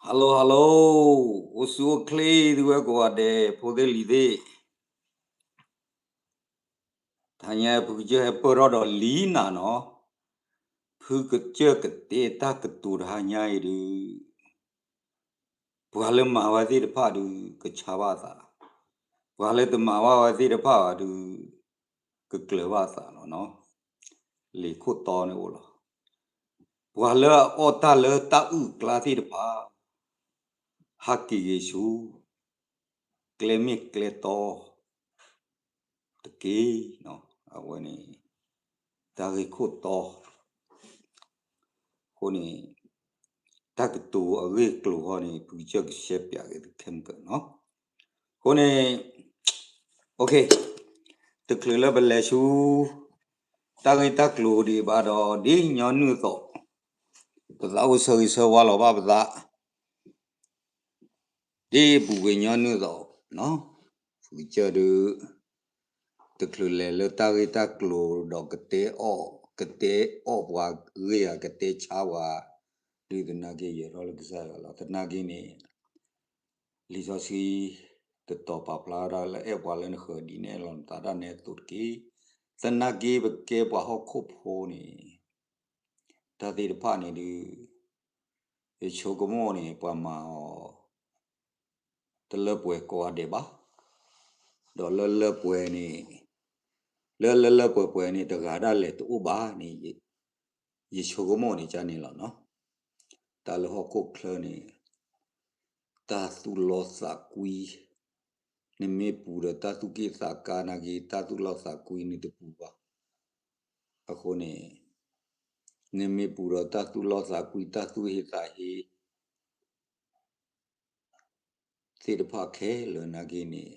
Hello hello, အိၣ်ဆူၣ်အိၣ်ချ့သုဝဲကိးဂၤဒဲး ဖိသ့ၣ်လံၤသ့ၣ်, တဟါညါဖုကစၢၢ်ဟဲပၢၢ်ထီၣ်ဒီးလံနၤနီၤ, ဖုကစၢၢ်ကတဲတၢ်ကတိၤတဟါညါအံၤဒုး ပှၤလၢမၤဝဲသ့ၣ်တဖၣ်ဒုး ကဆါဘၣ်အသး, ပှၤလၢတမၤဘၣ်ဝဲသ့ၣ်တဖၣ်ဘၣ်ဒုး ကကျၢၤဘၣ်အသးလီၤနီၤ. လံာ်ခိၣ်တီန့ၣ်အိၣ်လီၤ. ပှၤလၢအအီၣ်တၢ်လၢတၢ်အုၣ်အကျါသ့ၣ်တဖၣ် ဟးက့ၤဂ့ၤဆူ ကျဲမ့ၢ်ကျဲတီ တက့ၢ်. အဝဲန့ၣ် တၢ်ဂ့ၢ်ခိၣ်တီ အဃိန့ၣ် တၢ်ကတိၤအဂ့ၢ်အကျိၤဃီန့ၣ် ဖုကစၢၢ်ကရှဲပၠးက့ၤသုခဲမုၢ်ကနီၤ. အဃိန့ၣ် တချုးလၢပလဲၤဆူ တၢ်ဂ့ၢ်တၢ်ကျိၤဒံးဘၣ်ဒီး ဒ်ညီနုၢ်အသိး ပသးအိၣ်ဆၢဂ့ၤဆၢဝါလီၤဘၣ်ပသး ဒ်ပူၤကွံာ်ညီနုၢ်အသိး, ဖုကစၢၢ်ဒုး တချုးလဲၤလၢတၢ်ဂ့ၢ်တၢ်ကျိၤဒီးကတဲအီၣ် ကတဲအီၣ်ပှၤဂ့ၢ်ဧါ ကတဲဆါပှၤ ဒုးသနာ်က့ယဲၤထီၣ်လၢကစၢ်ယွၤလီၤ. သနာ်က့န့ၣ် လံာ်စီဆှံ တတီၤပာ်ဖျါဝဲဒၣ်လၢအဲၣ်ပှၤလၢနဃၢၤဒ်န့ၣ် အဲၣ်လီၤနသးဒၣ်နဲအသိးတက့ၢ်. သနာ်က့ပကဲပှၤဟီၣ်ခိၣ်ဖိန့ၣ် တၢ်သ့ၣ်တဖၣ်န့ၣ်ဒုး ယဆိကမိၣ်န့ၣ် ပှၤမၤအီၤ တလၢပှဲၤကိးဂၤဒဲးဘၣ်, ဒီးလၢလၢပှဲၤန့ၣ် လၢလၢလၢပှဲၤပှဲၤန့ၣ် တဂၤဒၣ်လဲာ်တအိၣ်ဘၣ်န့ၣ် ယဆိကမိၣ်န့ၣ်ကန့ၣ်လီၤနီၤ. တၢ်လၢဟီၣ်ခိၣ်ချၢန့ၣ် တၢ်သူၣ်လီသးကွံ နမ့ၢ်ပူၤဒီးတၢ်သူၣ်က့ၣ်သးကါနာ်က့ တၢ်သူၣ်လီသးကွံန့ၣ်တပူၤဘၣ်. အဃိန့ၣ် နမ့ၢ်ပူၤဒီးတၢ်သူၣ်လီသးကွံ တၢ်သူၣ်ဟ့သးဟ့ သ့ၣ်တဖၣ်ခဲလၢာ်နာ်က့န့ၣ်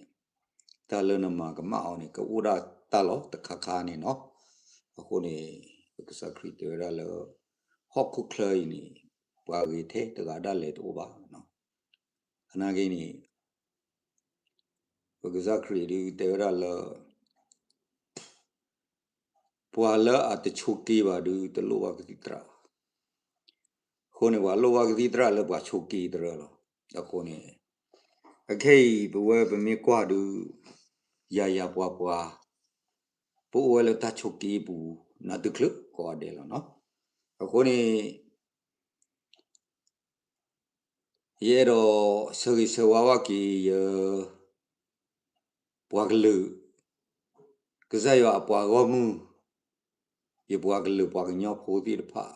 တၢ်လၢနမၤကမၣ်အီၤန့ၣ် ကအိၣ်ဒၣ်တၢ်လီၤတခါခါန့ၣ်နီၤ. အဃိန့ၣ် ပကစၢ်ခရံာ်တဲဝဲဒၣ်လၢ ဟီၣ်ခိၣ်ချၢအံၤန့ၣ် ပှၤဂ့ၤထဲတဂၤဒၣ်လဲာ်တအိၣ်ဘၣ်. သနာ်က့န့ၣ် ပကစၢ်ခရံာ်ဒုးတဲဝဲဒၣ်လၢ ပှၤလၢအတဆိးက့ဘၣ်ဒုး တလိၣ်ဘၣ်ကသံၣ်သရၣ်ဘၣ်. အဃိန့ၣ် ပှၤလိၣ်ဘၣ်ကသံၣ်သရၣ်လၢပှၤဆိးက့တရၢလီၤ. အဃိန့ၣ် အခဲအံၤပဝဲပမ့ၢ်ကွၢ်ဒုး ယၤယၤပှၤပှၤ ပအိၣ်ဝဲလၢတၢ်ဆိးက့ပူၤ နၢ်တချုးကိးဂၤဒဲးလီၤနီၤ. အဃိန့ၣ် ယအဲၣ်ဒိးဆၢဂ့ၤဆၢဝါဘၣ်က့ၤယ ပှၤကလုာ် ကစၢ်ယွၤအပှၤဂီၢ်မုၢ် ယပှၤကလုာ်ပှၤကညီဖိသ့ၣ်တဖၣ်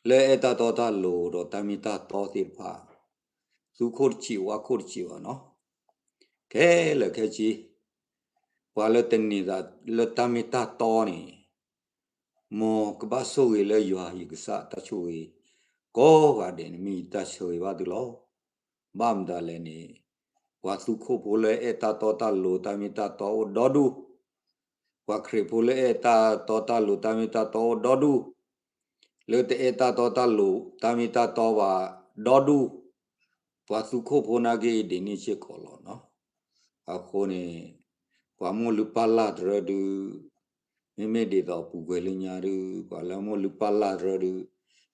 လၢအဲၣ်တၢ်တီတၢ်လိၤဒီးတၢ်မ့ၢ်တၢ်တီသ့ၣ်တဖၣ် သူခိၣ်တဆံးဝၣ်ခိၣ်တဆံးဘၣ်နီၤ. ခဲလၢာ်ခဲဆ့ ပှၤလၢတန့ၢ်သးလၢတၢ်မ့ၢ်တၢ်တီန့ၣ် မ်ကဘၣ်ဆိၣ်ဂ့ၤလၢယွၤယကစၢ်တၢ်ဆိၣ်ဂ့ၤ ကိးဂၤဒဲးန့ၣ်မ့ၢ်ယတၢ်ဆၢဂ့ၤဘၣ်သုလီၤ. ဘၣ်မတၤလဲၣ်န့ၣ် ပှၤသူခိၣ်ဖိလၢအဲၣ်တၢ်တီတၢ်လိၤတၢ်မ့ၢ်တၢ်တီအိၣ်ဒီဒူၣ်, ပှၤခရံာ်ဖိလၢအဲၣ်တၢ်တီတၢ်လိၤတၢ်မ့ၢ်တၢ်တီအိၣ်ဒီဒူၣ်, လၢတအဲၣ်တၢ်တီတၢ်လိၤတၢ်မ့ၢ်တၢ်တီဘၣ်ဒီဒူၣ်, ပှၤသူခိၣ်ဖိနာ်က့အံၤဒ်န့ၣ်စ့ၢ်ကီးလီၤနီၤ. အဃိန့ၣ် ပှၤမိၢ်လုၢ်ပၢ်လၢ်တရၢဒုး မ့မ့ၢ်ဒ်သိးပူၤကွံာ်လၢညါဒုး ပှၤလၢမိၢ်လုၢ်ပၢ်လၢ်တရၢဒုး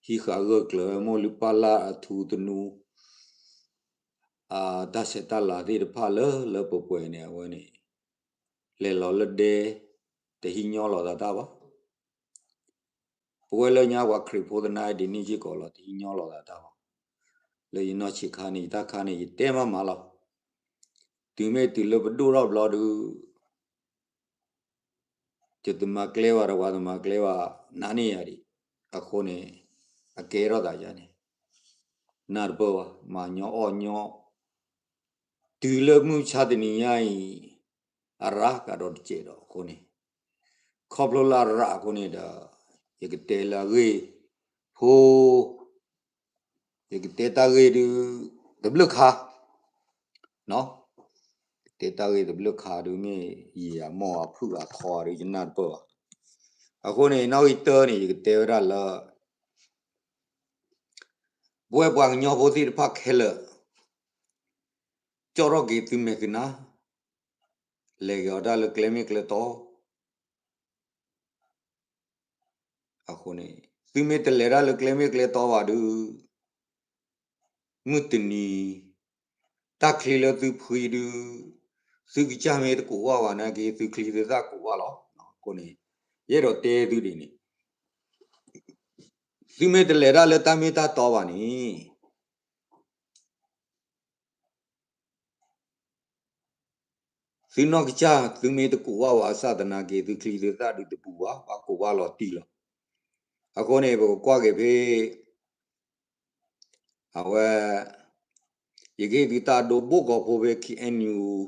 ဟံးဃာ်ဂၢၢ်ကျၢၤဝဲမိၢ်လုၢ်ပၢ်လၢ်အထူသနူ အတၢ်ဆဲးတၢ်လၤသ့ၣ်တဖၣ်လၢလၢပှဲၤပှဲၤန့ၣ် အဝဲန့ၣ် လဲၤလီၤလၢဒဲ တဟံးညီလိာ်သးတၢ်ဘၣ်. ပဝဲလၢညါပှၤခရံာ်ဖိသနာ်ဒ်န့ၣ်စ့ၢ်ကီးလီၤ တဟံးညီလိာ်သးတၢ်ဘၣ်. လၢယနီၢ်ဆံးခါန့ၣ် ယတၢ်ခါန့ၣ် ယတဲမးမးလီၤ. တုၤမ့ၢ်တုၤလၢပဒိၣ်ထီၣ်ဘျီဒုး ယတမၤကျဲဘၣ်ဒီးပှၤတမၤကျဲဘၣ် နာ်န့ၢ်ယၤဒံး. အဃိန့ၣ် အကဲထီၣ်သးယၤန့ၣ် နၢ်တပၢၢ်ဘၣ် မၤညီအီၣ်ညီ တုၤလၢမုၢ်ဆါတနံၤညါအံၤ အရၤကဒီးတစဲးဒီးအဃိန့ၣ် ခီဖျိလၢအရၤအဃိန့ၣ်ဒီး ယကတဲလၢအဂ့ၢ်ဖိ ယကတဲတၢ်ဂ့ၢ်ဒုး တဘျုးခါ ကတဲတၢ်ဂ့ၢ်တဘျုးခါဒုး မ့ၢ်ယံာ်အမိၢ်အဖုၣ်အခီဒုး ယနၢ်တပၢၢ်ဘၣ်. အဃိန့ၣ် နီၣ်ဂံၢ်တၢန့ၣ် ယကတဲဝဲဒၣ်လၢ ပဝဲပှၤကညီဖိသ့ၣ်တဖၣ်ခဲလၢာ် ကၠီထီၣ်က့ၤသုမဲာ်သုနါ လဲၤက့ၤအီၤတၢ်လၢကျဲမ့ၢ်ကျဲတီ အဃိန့ၣ် သုမ့ၢ်တလဲၤတၢ်လၢကျဲမ့ၢ်ကျဲတီဘၣ်ဒုး မုၢ်တနံၤ တၢ်ချံလၢသုဖှံဒုး သုကစၢ်မ့ၢ်တကိးဘၣ်ဘၣ်နာ်က့ သုချံသုသၣ်ကိးဘၣ်လီၤ. အဃိန့ၣ် ယအဲၣ်ဒိးတဲသုဒ်န့ၣ် သုမ့ၢ်တလဲၤတၢ်လၢတၢ်မ့ၢ်တၢ်တီဘၣ်န့ၣ် သုနီၢ်ကစၢ် သုမ့ၢ်တကိးဘၣ်ဘၣ်အစၢ်သနာ်က့ သုချံသုသၣ်ဒုးတပူၤဘၣ် ဘၣ်ကိးဘၣ်လီၤတံၢ်လီၤ. အဃိန့ၣ် ပကကွၢ်က့ၤဖဲ အဝဲ ယကဟ့ၣ်သုတၢ်ဒိဘိၣ်ကီၢ်ဖိဖဲ ခ့ၣ်အဲၣ်ယူၣ်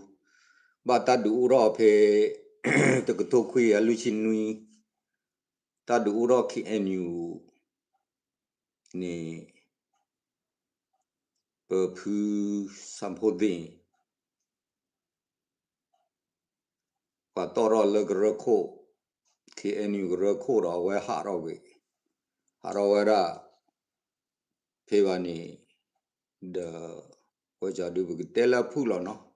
ဘၣ်တၢ်ဒုးအိၣ်ထီၣ်ဖဲ တကထိခွံကယၤလွံၢ်ဆံနွံ တၢ်ဒုးအိၣ်ထီၣ် ခ့ၣ်အဲၣ်ယူၣ် န့ၣ် ပဖုစၣ်ဖိသ့ၣ် ပှၤတီၣ်ထီၣ်လၢကရၢခိၣ် ခ့ၣ်အဲၣ်ယူၣ် ကရၢခိၣ်ဒီးအဝဲဟးထီၣ်ကွံာ် ဟးထီၣ်ဝဲဒၣ် ဖဲဘၣ်န့ၣ် ဒီး ဝဲကဒုးပကတဲလၢဖုၣ်လီၤနီၤ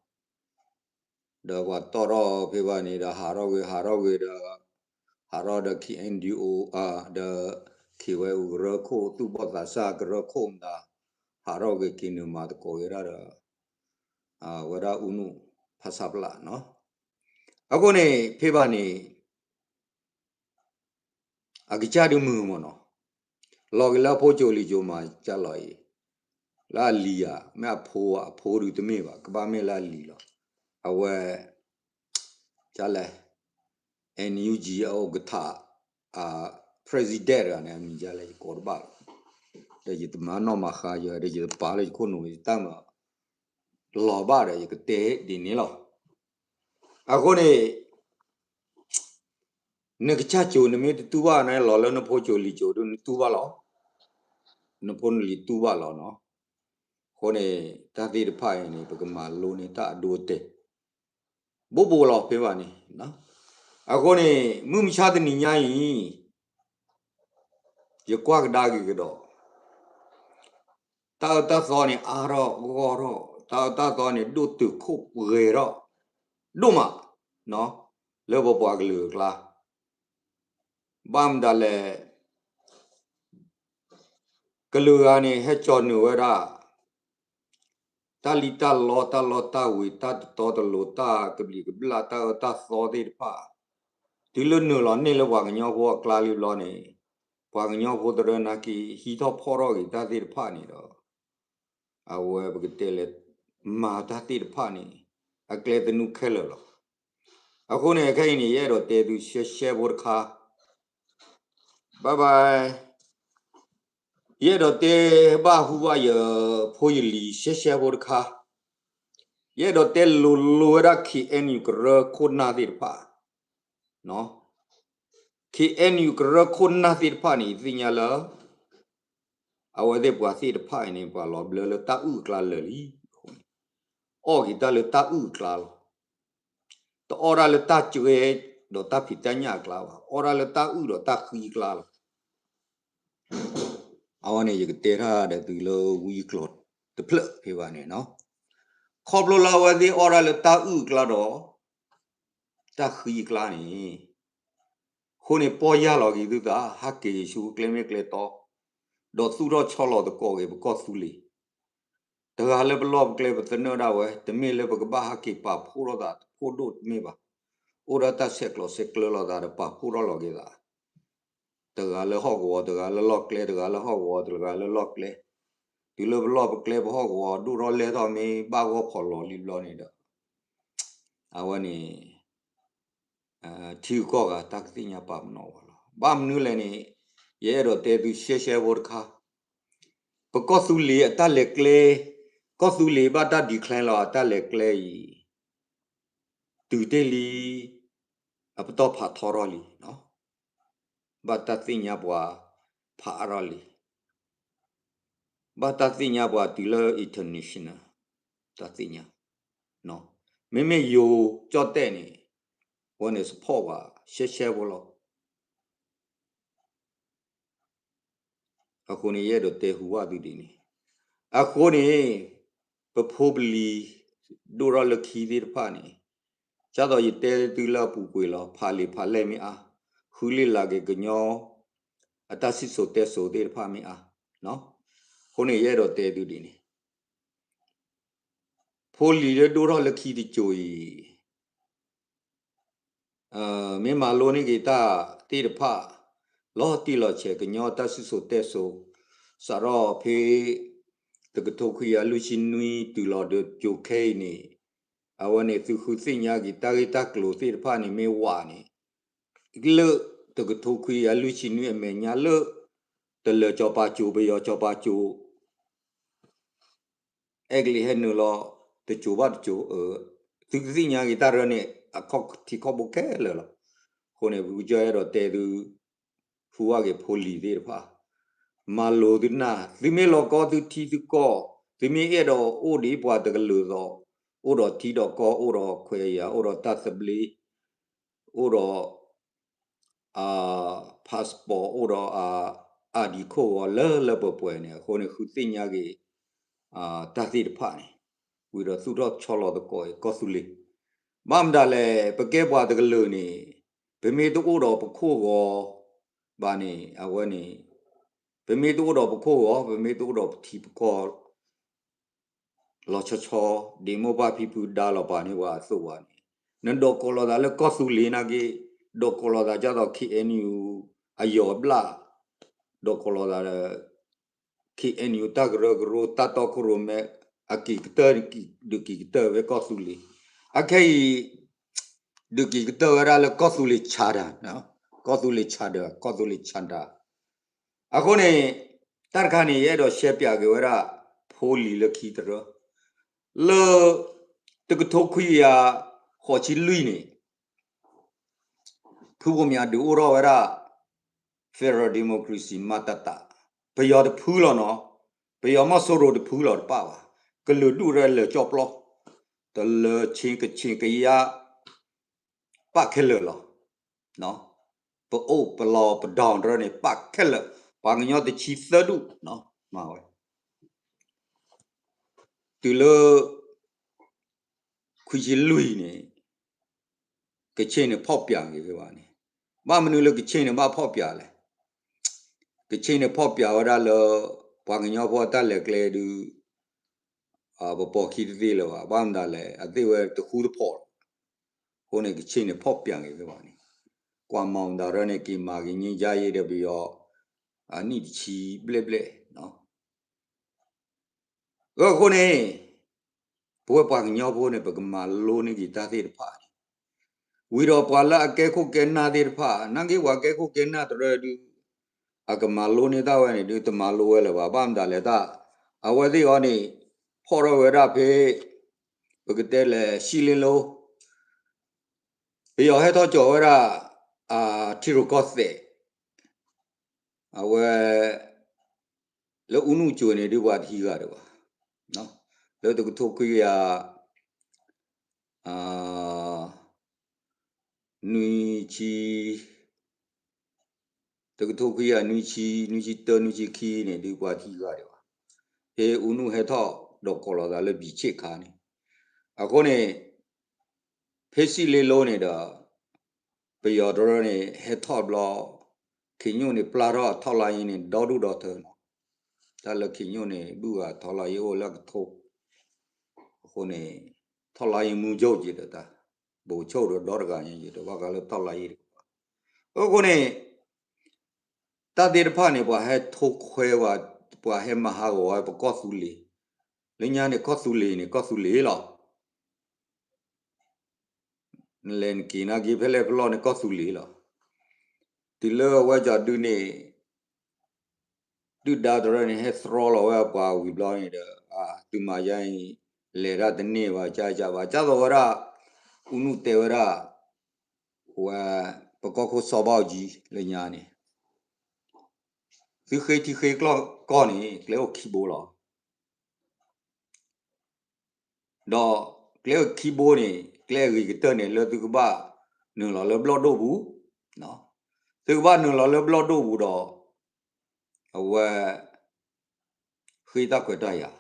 ဒီးပှၤတီၣ်ထီၣ်ဖဲဘၣ်န့ၣ်ဒီး ဟးထီၣ်ကွံာ် ဟးထီၣ်ကွံာ်ဒီး ဟးထီၣ်ဒီး ခ့ၣ်အဲၣ်ယူၣ် အ ဒီး ခ့ၣ်ဝဲအူကရၢခိၣ် သူၣ်ဘီၣ်သးစၢ်ကရၢခိၣ်မတၤ ဟးထီၣ်ကွံာ်က့ၤနုာ်မၤသကိးဝဲဒၣ်ဒီး ဝဲဒၣ်အူနုၣ်ဖးဆးပျၢ်နီၤ. အဃိန့ၣ် ဖဲဘၣ်န့ၣ် အကစၢ်ဒုးမုာ်မးနီၤ, လီၤက့ၤလၢအဖိစိၤလံၤစိၤမး ကၢ်လီၤအံၤ, လၢအလံၤဧါ, မ့ၢ်အဖိဧါ, အဖိဒုးတမ့ၢ်ဘၣ်, ကဘၣ်မ့ၢ်လၢအလံၤလီၤ. အဝဲ ကၢ်လဲၣ် NUG အအိၣ်ကထါ president တဂၤန့ၣ် အမံၤကၢ်လဲၣ် ယကိးတဘၣ်လီၤ. ဒီးယတမၤနီၣ်မၤဃါယၤ ဒီးယတပာ်လၢယခိၣ်နူာ် ယတၢ်မၤလီၤဘၣ်ဒီး ယကတဲဒ်န့ၣ်လီၤ. အဃိန့ၣ် နကစၢ်စိၤ နမ့ၢ်တတူၢ်ဘၣ်န့ၣ် လီၤလၢနဖိစိၤလံၤစိၤဒုး နတူၢ်ဘၣ်လီၤ. နဖိနလံၤတူၢ်ဘၣ်လီၤနီၤ. အဃိန့ၣ် တၢ်သ့ၣ်တဖၣ်အံၤန့ၣ် ပကမၤလိန့ၢ်တၢ်အဒိအတဲာ် ဘိၣ်ဘိၣ်လီၤဖဲဘၣ်န့ၣ်. အဃိန့ၣ် မုၢ်မဆါတနံၤညါအံၤ ယကွၢ်ကဒါက့ၤကဒီး တၢ်အၢတၢ်သီန့ၣ် အါထီၣ်ဂီၢ်ထီၣ်, တၢ်အၢတၢ်သီန့ၣ် ဒိၣ်တုာ်ခိၣ်ပှဲၤထီၣ် ဒိၣ်မး လၢပပှၤကလုာ်အကျါ. ဘၣ်မတၤလဲၣ် ကလုာ်ဂၤန့ၣ် ဟဲကၠီနုာ်ဝဲဒၣ် တၢ်လံၣ်တၢ်လီ တၢ်လီတၢ်ဝ့ၤ တၢ်တတီတလိၤ တၢ်ကဘျံးကဘျၣ် တၢ်အၢတၢ်သီသ့ၣ်တဖၣ် တုၤလၢနုာ်လီၤန့ၢ်လၢပှၤကညီဖိအကျါလံဘျီန့ၣ် ပှၤကညီဖိတရၢနာ်က့ ဟံးထီၣ်ဖီၣ်ထီၣ်က့ၤတၢ်သ့ၣ်တဖၣ်န့ၣ်ဒီး အဝဲပကတဲလဲၣ် မၤတၢ်သ့ၣ်တဖၣ်န့ၣ် အကျဲသနူခဲလၢာ်လီၤ. အဃိန့ၣ် ခဲအံၤန့ၣ် ယအဲၣ်ဒိးတဲသုရှဲရှဲဖိတခါ bye bye ယအဲၣ်ဒိးတဲဘၣ်ဟူဘၣ်ယဖိယလံၤရှဲရှဲဖိတခါ, ယအဲၣ်ဒိးတဲလိၤလိၤဝဲဒၣ် KNU ကရၢခိၣ်နၢ်သ့ၣ်တဖၣ်, KNU ကရၢခိၣ်နၢ်သ့ၣ်တဖၣ်န့ၣ် ယသ့ၣ်ညါလၢ အဝဲသ့ၣ်ပှၤသ့ၣ်တဖၣ်အံၤန့ၣ် ပှၤလီၤဘျၢလၢတၢ်အုၣ်အကျါလၢာ်လံအဃိန့ၣ် အီၣ်က့ၤတၢ်လၢတၢ်အုၣ်အကျါလီၤ. တအီၣ်တၢ်လၢတၢ်ကဲဒီးတၢ်ဖံးတၢ်ညၣ်အကျါဘၣ်, အီၣ်တၢ်လၢတၢ်အုၣ်ဒီးတၢ်ဃံအကျါလီၤ. အဝဲန့ၣ် ယကတဲထီၣ်ဒီးသုလၢဝံကျိာ်တဖျၢၣ်ဖဲဘၣ်န့ၣ်နီၤ, ခီဖျိလၢအဝဲသ့ၣ်အီၣ်တၢ်လၢတၢ်အုၣ်အကျါဒီး တၢ်ဃံအကျါန့ၣ် အဃိန့ၣ် ပီၢ်ယၢ်လီၤက့ၤသုသး ဟးက့ၤဆူကျဲမ့ၢ်ကျဲတီ ဒီးသူၣ်ထီၣ်ဆီလီၤသကိးက့ၤပကီၢ်သူလ့ၤ တဂၤလၢပလီၢ်ပကျဲပသနၢၣ်ဒၣ်ဝဲ တမ့ၢ်လၢပကဘၣ်ဟးက့ၤပာ်ဖှိၣ်ထီၣ်သးတဖှိၣ်ဒိၣ်တမ့ၢ်ဘၣ်. အိၣ်ဒီးတၢ်ဆဲးကျိးဆဲးကျၢလိာ်သးဒီးပာ်ဖှိၣ်ထီၣ်လီၤက့ၤသး တဂၤလၢဟီၣ်ကဝီၤ တဂၤလၢလီၢ်ကျဲ, တဂၤလၢဟီၣ်ကဝီၤ တဂၤလၢလီၢ်ကျဲ, တုၤလၢပလီၢ်ပကျဲပဟီၣ်ကဝီၤ ဒိၣ်ထီၣ်လဲၢ်ထီၣ်မ့ၢ်ဘၣ်ဂီၢ်ဖီၣ်လီၤလံဘျီန့ၣ်ဒီး အဝဲန့ၣ် ထံဂုၤကီၢ်ဂၤ တၢ်ကသ့ၣ်ညါပာ်ပနီၣ်ဝဲလီၤ. ဘၣ်မနုၤလဲၣ်န့ၣ် ယအဲၣ်ဒိးတဲသုရှဲရှဲဖိတခါ, ပကီၢ်သူလ့ၤအတၢ်လဲၤကျဲ, ကီၢ်သူလ့ၤဘၣ်တၢ် declare လီၤအတၢ်လဲၤကျဲအံၤ တုၤတ့ၢ်လံ အပတီၢ်ဖးထီထီၣ်လံ. ဘၣ်တၢ်သ့ၣ်ညါပှၤဖးအါထီၣ်လံ. ဘၣ်တၢ်သ့ၣ်ညါပှၤတုၤလၢ international တၢ်သ့ၣ်ညါ, မ့မ့ၢ်ယိၤကၠီၣ်တဲၣ်န့ၣ် အဝဲန့ၣ် support ပှၤရှဲရှဲဖိလီၤ. အဃိန့ၣ် ယအဲၣ်ဒိးတဲဟူဘၣ်သုဒ်န့ၣ်, အဃိန့ၣ် ပဖိပလံၤ ဒိၣ်ထီၣ်လၢခံသ့ၣ်တဖၣ်န့ၣ် ဒ်သိးယတဲသုလၢအပူၤကွံာ်လီၤ. ဖးလံာ်ဖးလဲၢ်မ့ၢ်အါ, ဃုလ့ၣ်လၤက့ၤကညီ အတၢ်စံၣ်စိၤတဲစိၤသ့ၣ်တဖၣ်မ့ၢ်အါ, အဃိန့ၣ် ယအဲၣ်ဒိးတဲသုဒ်န့ၣ်, ဖိလံၤလၢဒိၣ်ထီၣ်လၢခံတစိၤအံၤ မ့ၢ်မၤလိန့ၢ်က့ၤတၢ်သ့ၣ်တဖၣ် လီၤတံၢ်လီၤဆဲး ကညီတၢ်စံၣ်စိၤတဲစိၤ စးထီၣ်ဖဲ တကထိခွံကယၤလွံၢ်ဆံနွံတုၤလီၤဒီးကၠိခဲအံၤန့ၣ်, အဝဲန့ၣ်သုဃုသ့ၣ်ညါက့ၤတၢ်ဂ့ၢ်တၢ်ကျိၤသ့ၣ်တဖၣ်န့ၣ်မ့ၢ်ဝးန့ၣ် လၢတကထိခွံကယၤလွံၢ်ဆံနွံအမဲာ်ညါလၢ တလၢၤစီၤပၤကၠိ ပယီၤစီၤပၤကၠိ အဲကလံးဟဲနုာ်လီၤ တစိၤဘၣ်တစိၤ, သုကသ့ၣ်ညါက့ၤတၢ်ရၢန့ၣ် အခီၣ်ထံးခီၣ်ဘိခဲလၢာ်လီၤ. အဃိန့ၣ် ပကစၢ်အဲၣ်ဒိးတဲသု ဟူးဝးက့ၤဖိလံၤသ့ၣ်တဖၣ်, မၤလိသုနၢ်, သုမ့ၢ်လီၤကီသုထံသုကီၢ်, သုမ့ၢ်အဲၣ်ဒိးအိၣ်ဒ်ပှၤတကလုာ်သိး, အိၣ်ဒီးထံဒီးကီၢ်, အိၣ်ဒီးခွဲးယာ်, အိၣ်ဒီးတၢ်သဘျ့, အိၣ်ဒီး passport, အိၣ်ဒီး ID ခိၣ်ဂီၤလၢလၢပှဲၤပှဲၤန့ၣ်, အဃိန့ၣ် ဃုသ့ၣ်ညါက့ၤ တၢ်သ့ၣ်တဖၣ်န့ၣ်, ဝံၤဒီးသူၣ်ထီၣ်ဆီလီၤသကိးအံၤကီၢ်သူလ့ၤ, ဘၣ်မတၤလဲၣ် ပကဲပှၤတကလုာ်န့ၣ်, ပမ့ၢ်တအိၣ်ဒီးပခိၣ်ဂီၤဘၣ်န့ၣ် အဝဲန့ၣ်, ပမ့ၢ်တအိၣ်ဒီးပခိၣ်ဂီၤ, ပမ့ၢ်တအိၣ်ဒီးပထံပကီၢ် လီၤဆီဆီ ဒ့မိၢ်ပၢ်ဖံဖုဒါလီၤပာ်န့ၢ်ပှၤအသိးဘၣ်န့ၣ်, နဒိးကိးလီၤသးလၢကီၢ်သူလ့ၤနာ်က့, ဒိးကိးလီၤသးဒ်သိး KNU အယီၤဘျၣ်, ဒိးကိးလီၤသးဒီး KNU တၢ်ကရၢကရိ တၢ်တီခိၣ်ရိၣ်မဲ အက့ၤကတၢၢ်ဒုးက့ၤကတၢၢ်ဖဲကီၢ်သူလ့ၤ, အခဲအံၤ ဒုးက့ၤကတၢၢ်ဝဲဒၣ်လၢကီၢ်သူလ့ၤ charter, ကီၢ်သူလ့ၤ charter, ကီၢ်သူလ့ၤ charter အဃိန့ၣ် တၢ်တခါန့ၣ် ယအဲၣ်ဒိးရှဲပၠးက့ၤဝဲဒၣ် ဖိလံၤလၢခံတရၢ, လၢ တကထိခွံကယၤဃိးဆံလွံၢ်န့ၣ် ဖုဘိၣ်မၠးဒုးအိၣ်ထီၣ်ဝဲဒၣ် Federal Democracy မတတ, ပယီၤတဖုလီၤနီၤ, ပယီၤမီၢ်စိရိၤတဖုလီၤတပၣ်ဘၣ်, ကလုာ်ဒူၣ်ရဲလၢာ်ကၠီၣ်ပျီ, တလၢၤ ခ့ၣ် ကချ့ၣ် ကယါ ပၣ်ခဲလၢာ်လီၤ. ပအိၣ်ပလီၢ်ပဒီတရၢန့ၣ် ပၣ်ခဲလၢာ်, ပှၤကညီတဆံသၢဒူၣ် မၤဝဲ, တုၤလၢ ခွံဆံလွံၢ်န့ၣ် ကချ့ၣ်န့ၣ်ဖီၣ်ပၠးက့ၤဖဲဘၣ်န့ၣ်, ဘၣ်မနုၤလၢကချ့ၣ်န့ၣ်ဘၣ်ဖီၣ်ပၠးလဲၣ်. ကချ့ၣ်န့ၣ်ဖီၣ်ပၠးဝဲဒၣ်လၢ ပှၤကညီဖိအတၢ်လဲၤကျဲဒုး ပပိာ်ခံတသ့လၢၤဘၣ်. ဘၣ်မတၤလဲၣ် အသ့ၣ်ဝဲတဃူတဖိးလီၤ. အဃိန့ၣ် ကချ့ၣ်န့ၣ်ဖီၣ်ပၠးက့ၤဖဲဘၣ်န့ၣ်, ကွၢ်မၤမတၤရၢန့ၣ် က့ၤမၤက့ၤငြိမ်းချမ်းရေးဒီးပယီၤ အနံၣ်တဆံဘျဲၣ်ဘျဲၣ် အဃိန့ၣ် ပဝဲပှၤကညီဖိန့ၣ် ပကမၤလိန့ၢ်က့ၤတၢ်သ့ၣ်တဖၣ်န့ၣ်, ဝံၤဒီးပှၤလၢအကဲခိၣ်ကဲနၢ်သ့ၣ်တဖၣ် နာ်က့ပှၤကဲခိၣ်ကဲနၢ်တရၢဒုး အကမၤလိန့ၢ်တၢ်ဝဲန့ၣ်ဒုး တမၤလိဝဲလၢၤဘၣ်. ဘၣ်မတၤလဲၣ်တၢ် အဝဲသ့ၣ်အီၤန့ၣ် ဖီၣ်ထီၣ်ဝဲဒၣ်ဖဲ ပကတဲလဲၣ် စံလ့လိ ပယီၤဟဲထီၣ်ကၠီၤဝဲဒၣ် ထံရူၢ်ကီၢ်သဲး အဝဲ လၢအူနူၢ်ကၠိၤန့ၣ်ဒုးပှၤတဟံးဂၤဒံးဘၣ်. လၢတကထိခွံကယၤ နွံဆံ တကထိခွံကယၤနွံဆံ နွံဆံတၢ နွံဆံခံန့ၣ်ဒုးပှၤတဟံးဂၤဒံးဘၣ်. ဖဲအူနူၢ်ဟဲထီၣ်ဒီးကိးလီၤသးလၢဘံၣ်ဆ့ၣ်ခါန့ၣ်, အဃိန့ၣ် ဖဲစံလ့လိန့ၣ်ဒီး ပယီၤတရၢန့ၣ် ဟဲထီၣ်ဘျီ ခ့ညိၣ်န့ၣ် ပျၢ်ထီၣ်အထီၣ်လါယ့န့ၣ် ဒီဒူၣ်ဒီထၢနီၤ. တၢ်လၢခ့ညိၣ်န့ၣ် ဒူၣ်ဂၤထီၣ်လါယ့အိၣ်လၢအကထိ, အဃိန့ၣ် ထီၣ်လါယ့မူကၠိၣ်က့ၤဒီးတၢ် ဘိၣ်ဆိၣ်ဒီးဒီတဂၤညါက့ၤဒီး ဘၣ်ဃးလၢထီၣ်လါယ့တကပၤ, အဃိန့ၣ် တၢ်သ့ၣ်တဖၣ်န့ၣ် ပှၤဟဲထိခွဲဝဲ, ပှၤဟဲမၤဟးဂီၤဝဲပကီၢ်သူလ့ၤ, လၢညါန့ၣ် ကီၢ်သူလ့ၤန့ၣ် ကီၢ်သူလ့ၤလီၤ. နလဲၤနက့ၤနာ်က့ၤဖဲလဲၣ်ဖဲလဲၣ်န့ၣ် ကီၢ်သူလ့ၤလီၤ. တုၤလၢအဝဲကၠီဒုန့ၣ် ဒုၣ်ဒါတရၢန့ၣ် ဟဲသြီလီၤဝဲပှၤဝံၤဘျီန့ၣ်ဒီး သုးမၤယါအံၤ လဲၤတၢ်တန့ၢ်ဘၣ် ကၢကၢဘၣ် ကၢသိးဝဲဒၣ် အူနူၢ်တဲဝဲဒၣ် ဝဲ ပကီၢ်ခိၣ်စီၤဘၣ်အူကၠံလၢညါန့ၣ် သုဃ့ထံဃ့ကျီၢ်ကီၢ်န့ၣ် ကျဲအိၣ်ခံဘိလီၤ. ဒီးကျဲအိၣ်ခံဘိန့ၣ် ကျဲအဂ့ၤကတၢၢ်န့ၣ် လၢသုကဘၣ်နုာ်လီၤလၢဘျီၣ်ဒိၣ်ပူၤ, သုကဘၣ်နုာ်လီၤလၢဘျီၣ်ဒိၣ်ပူၤဒီး အဝဲ ဃ့တၢ်ခွဲးတၢ်ယာ်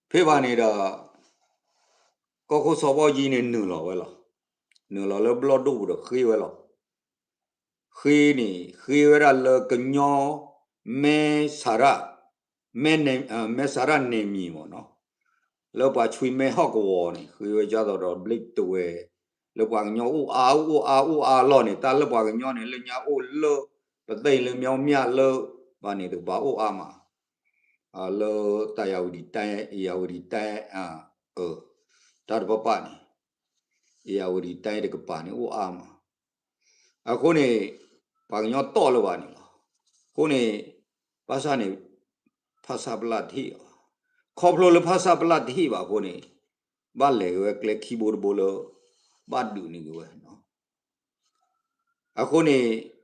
ဖဲဘၣ်န့ၣ်ဒီး ကီၢ်ခိၣ်စီၤဘၣ်အူကၠံန့ၣ်နုာ်လီၤဝဲလီၤ. နုာ်လီၤလၢဘျီၣ်ဒိၣ်ပူၤဒီးဃ့ဝဲလီၤ. ဃ့န့ၣ် ဃ့ဝဲဒၣ်လၢကညီ မဲဆါရ မဲဆါရနယ်မြေမ့ၢ်နီၤ, လၢပှၤဆွံမဲဟီၣ်ကဝီၤန့ၣ် ဃ့ဝဲဒ်သိးဒီးဘျ့းတဝဲၤ လၢပှၤကညီအိၣ်အါအိၣ်အါအိၣ်အါလီၢ်န့ၣ် တၢ်လၢပှၤကညီန့ၣ် လၢညါအိၣ်လၢ ပသ့ၣ်လၢမၠီမၠၣ်လၢ ဘၣ်န့ၣ်တကပၤအိၣ်အါမး လၢတၢ်ယၤဝတံၤတၢ် ယၤဝတံၤတၢ် တၢ်တပၤပၤန့ၣ် ဧရာဝတီတိုင်းတကပၤန့ၣ်အိၣ်အါမး, အဃိန့ၣ် ပှၤကညီတီၢ်လၢၤဘၣ်န့ၣ်လီၤ. အဃိန့ၣ် ဘၣ်ဆၣ်န့ၣ် ဖၣ်ဆၣ်ပလၣ်တဟ့ၣ်ဘၣ်, ခီဖျိလၢဖၣ်ဆၣ်ပလၣ်တဟ့ၣ်ဘၣ်အဃိန့ၣ် ဘၣ်လဲၤက့ၤဝဲကျဲခံဘိတဘိလၢ ဘၣ်ဒုးန့ၢ်က့ၤဝဲ အဃိန့ၣ်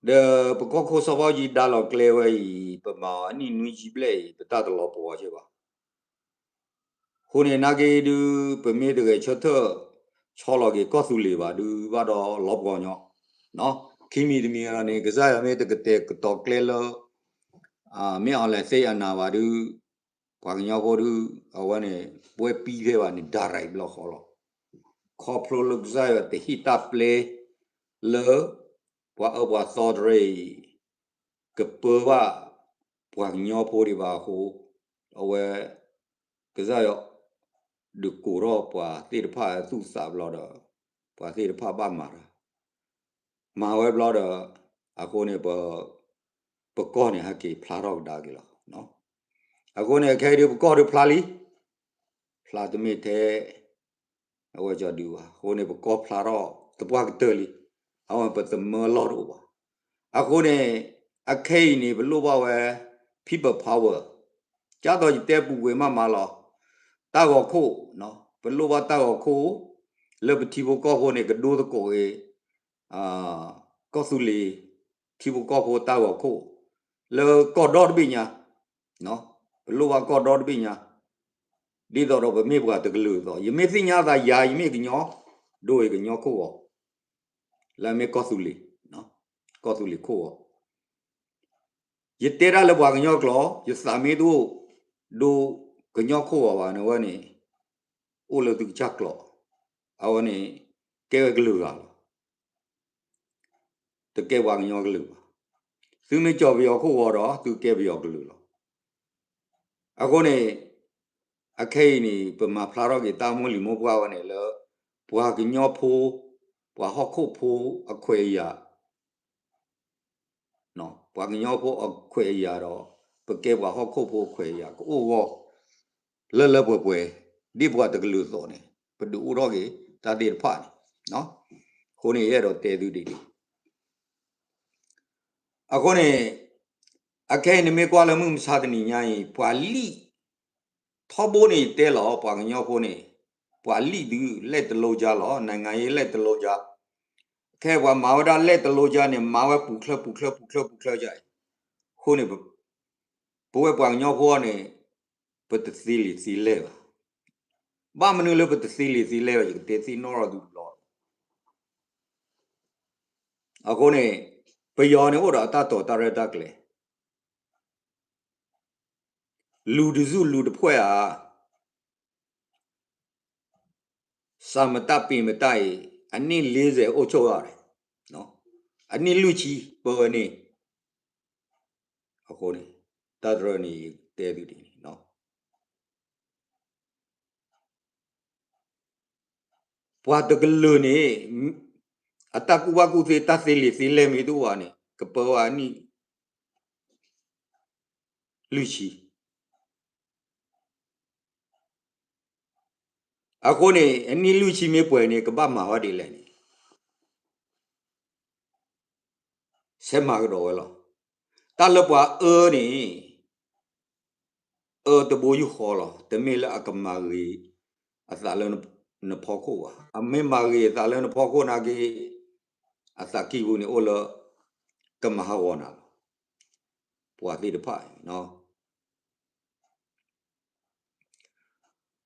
ဒီးပကီၢ်ခိၣ်စီၤဘၣ်အူကၠံဒါလီၤကျဲဝဲအံၤ ပမၤအီၤအနံၣ်နွံဆံဘျဲၣ်အံၤ ပတၢ်တလီၤပှီၤက့ဘၣ်. အဃိန့ၣ် နာ်က့ဒုး ပမ့ၢ်တဂဲၤဆၢထၢၣ် ဆီလီၤက့ၤကီၢ်သူလ့ၤဘၣ်ဒုး ဘၣ်ဒီးလီၤပှီၤညီ, ခံမံၤတမံၤဒီးန့ၣ် ကစၢ်ယွၤမ့ၢ်တကတဲာ်ကတီၤကျဲလၢ မ့ၢ်အီၤလဲၤသ့အနၢ်ဘၣ်ဒုး ပှၤကညီဖိဒုး အဝဲန့ၣ် ပဝဲပံဖဲဘၣ်န့ၣ် ဒၣ်ရၤအံၤဘျီဃီလီၤ. ခီဖျိလၢကစၢ်ယွၤတဟ့ၣ်တၢ်ပျဲ လၢ ပှၤအၢပှၤသီတရၢအံၤ ကပၢဘၣ် ပှၤကညီဖိဒံးဘၣ်အဃိ အဝဲ ကစၢ်ယွၤ ဒုးကိးထီၣ်ပှၤသ့ၣ်တဖၣ်သူၣ်သးဘျီဒီး ပှၤသ့ၣ်တဖၣ်ဘၣ်မၤတၢ် မၤဝဲဘျီဒီး အဃိန့ၣ် ပကီၢ်န့ၣ် ဟဲက့ၤဖျါထီၣ်ကဒါက့ၤလီၤ. အဃိန့ၣ် အခဲအံၤဒုး ပကီၢ်ဒုးဖျါလံ, ဖျါတမ့ၢ်ထဲ အဝဲကီဒုးဘၣ်. အဃိန့ၣ် ပကီၢ်ဖျါထီၣ်သပှၢ်ကတၢၢ်လံ. အဝဲပသမၢလီၢ်တအိၣ်ဘၣ်. အဃိန့ၣ် အခဲအံၤန့ၣ် ပလိၣ်ဘၣ်ဝဲ people power ကၢ်သိးယတဲပူၤကွံာ်မးမးလီၤ. တၢ်ဂီၤခိၣ်, ပလိၣ်ဘၣ်တၢ်ဂီၤခိၣ် လၢပထံဖိကီၢ်ဖိန့ၣ် ကဒိသကိးဂ့ၤ ကီၢ်သူလ့ၤ ထံဖိကီၢ်ဖိတၢ်ဂီၤခိၣ် လၢကီၢ်ဒီတဘ့ၣ်ညါ, ပလိၣ်ဘၣ်ကီၢ်ဒီတဘ့ၣ်ညါ, ဒ်သိးဒီးပမ့ၢ်ပှၤတကလုာ်အသိး ယမ့ၢ်သ့ၣ်ညါသးယၤ ယမ့ၢ်ကညီ ဒိအံၤကညီခိၣ်ဂီၤ, လၢအမ့ၢ်ကီၢ်သူလ့ၤ, ကီၢ်သူလ့ၤခိၣ်ဂီၤ ယတဲတၢ်လၢပှၤကညီကျိာ် ယသးမ့ၢ်တအိၣ် ဒိကညီခိၣ်ဂီၤဘၣ်န့ၣ် အဝဲန့ၣ် အိၣ်လၢသုကစၢ်ကျိာ်, အဝဲန့ၣ် ကဲဝဲကလုာ်ဂၤလီၤ. တကဲပှၤကညီကလုာ်ဘၣ်. သုမ့ၢ်ကၠီၤပယီၤခိၣ်ဂီၤဒီး သုကဲပယီၤကလုာ်လီၤ. အဃိန့ၣ် အခဲအံၤန့ၣ် ပမၤဖျါထီၣ်က့ၤတၢ်မိၢ်လံၤမိၢ်ပှၢ်ဝဲန့ၣ်လၢ ပှၤကညီဖိ ပှၤဟီၣ်ခိၣ်ဖိအခွဲးအယာ် ပှၤကညီဖိအခွဲးအယာ်ဒီး ပကဲပှၤဟီၣ်ခိၣ်ဖိအခွဲးအယာ်ကအိၣ်ဂီၢ် လၢလၢပှဲၤပှဲၤ ဒ်ပှၤတကလုာ်အသိးန့ၣ် ပဒုးအိၣ်ထီၣ်က့ၤတၢ်သ့ၣ်တဖၣ်န့ၣ်, အဃိန့ၣ် ယအဲၣ်ဒိးတဲသုဒ်န့ၣ် အဃိန့ၣ် အခဲအံၤနမ့ၢ်ကွၢ်လၢမုၢ်မဆါတနံၤညါအံၤ ပှၤလံၣ် ထီဘိန့ၣ်ယတဲလီၤ ပှၤကညီဖိန့ၣ် ပှၤလံၣ်ဒုး လက်တလောင်းကျားလီၤ, နိုင်ငံရေးလက်တလောင်းကျား, ခဲပှၤမၤဝဲဒၣ် လက်တလောင်းကျား န့ၣ် မၤဝဲပူၤချၢပူၤချၢပူၤချၢပူၤချၢအံၤ, အဃိန့ၣ် ပဝဲပှၤကညီဖိန့ၣ် ပတသ့လံာ်သ့လဲၢ်ဘၣ်. ဘၣ်မနုၤလၢပတသ့လံာ်သ့လဲၢ်ဘၣ် ယကတဲသ့ၣ်နီၣ်ထီၣ်သုတဘျီ အဃိန့ၣ် ပယီၤန့ၣ်အိၣ်ဒီးအတၢ်တိာ်တၢ်ရဲၣ်တၢ်ကျဲၤ, လူတစုလူတဖွဲ့ဧါ, စၢ်မတၢ်ပ့ၤမတၢ်အံၤ အနံၣ်လေးဆယ်အိၣ်ဆိးရတယ်, အနံၣ်လွံၢ်ဆံပၢဝဲန့ၣ်, အဃိန့ၣ် တၢ်တရၢန့ၣ် ယတဲသုဒ်န့ၣ် ပှၤတကလုာ်န့ၣ် အတၢ်ကူၣ်ဘၣ်ကူၣ်သ့ တၢ်သ့လံာ်သ့လဲၢ်မ့ၢ်တအိၣ်ဘၣ်န့ၣ် ကပၢဝဲအနံၣ် လွံၢ်ဆံ, အဃိန့ၣ် အနံၣ်လွံၢ်ဆံမ့ၢ်ပှဲၤန့ၣ် ကဘၣ်မၤဝဲဒ်လဲၣ်န့ၣ် ဆဲးမၤကဒီးဝဲလီၤ. တၢ်လၢပှၤအၢန့ၣ် အၢတဘိယူၢ်ဃီလီၤ. တမ့ၢ်လၢအကမၤဂ့ၤအသးလၢနဖီခိၣ်ဘၣ်. အမ့ၢ်မၤဂ့ၤအသးလၢနဖီခိၣ်နာ်က့ အသးကံၢ်ပူၤန့ၣ်အိၣ်လၢ ကမၤဟးဂီၤနၤလီၤ. ပှၤသ့ၣ်တဖၣ်အံၤ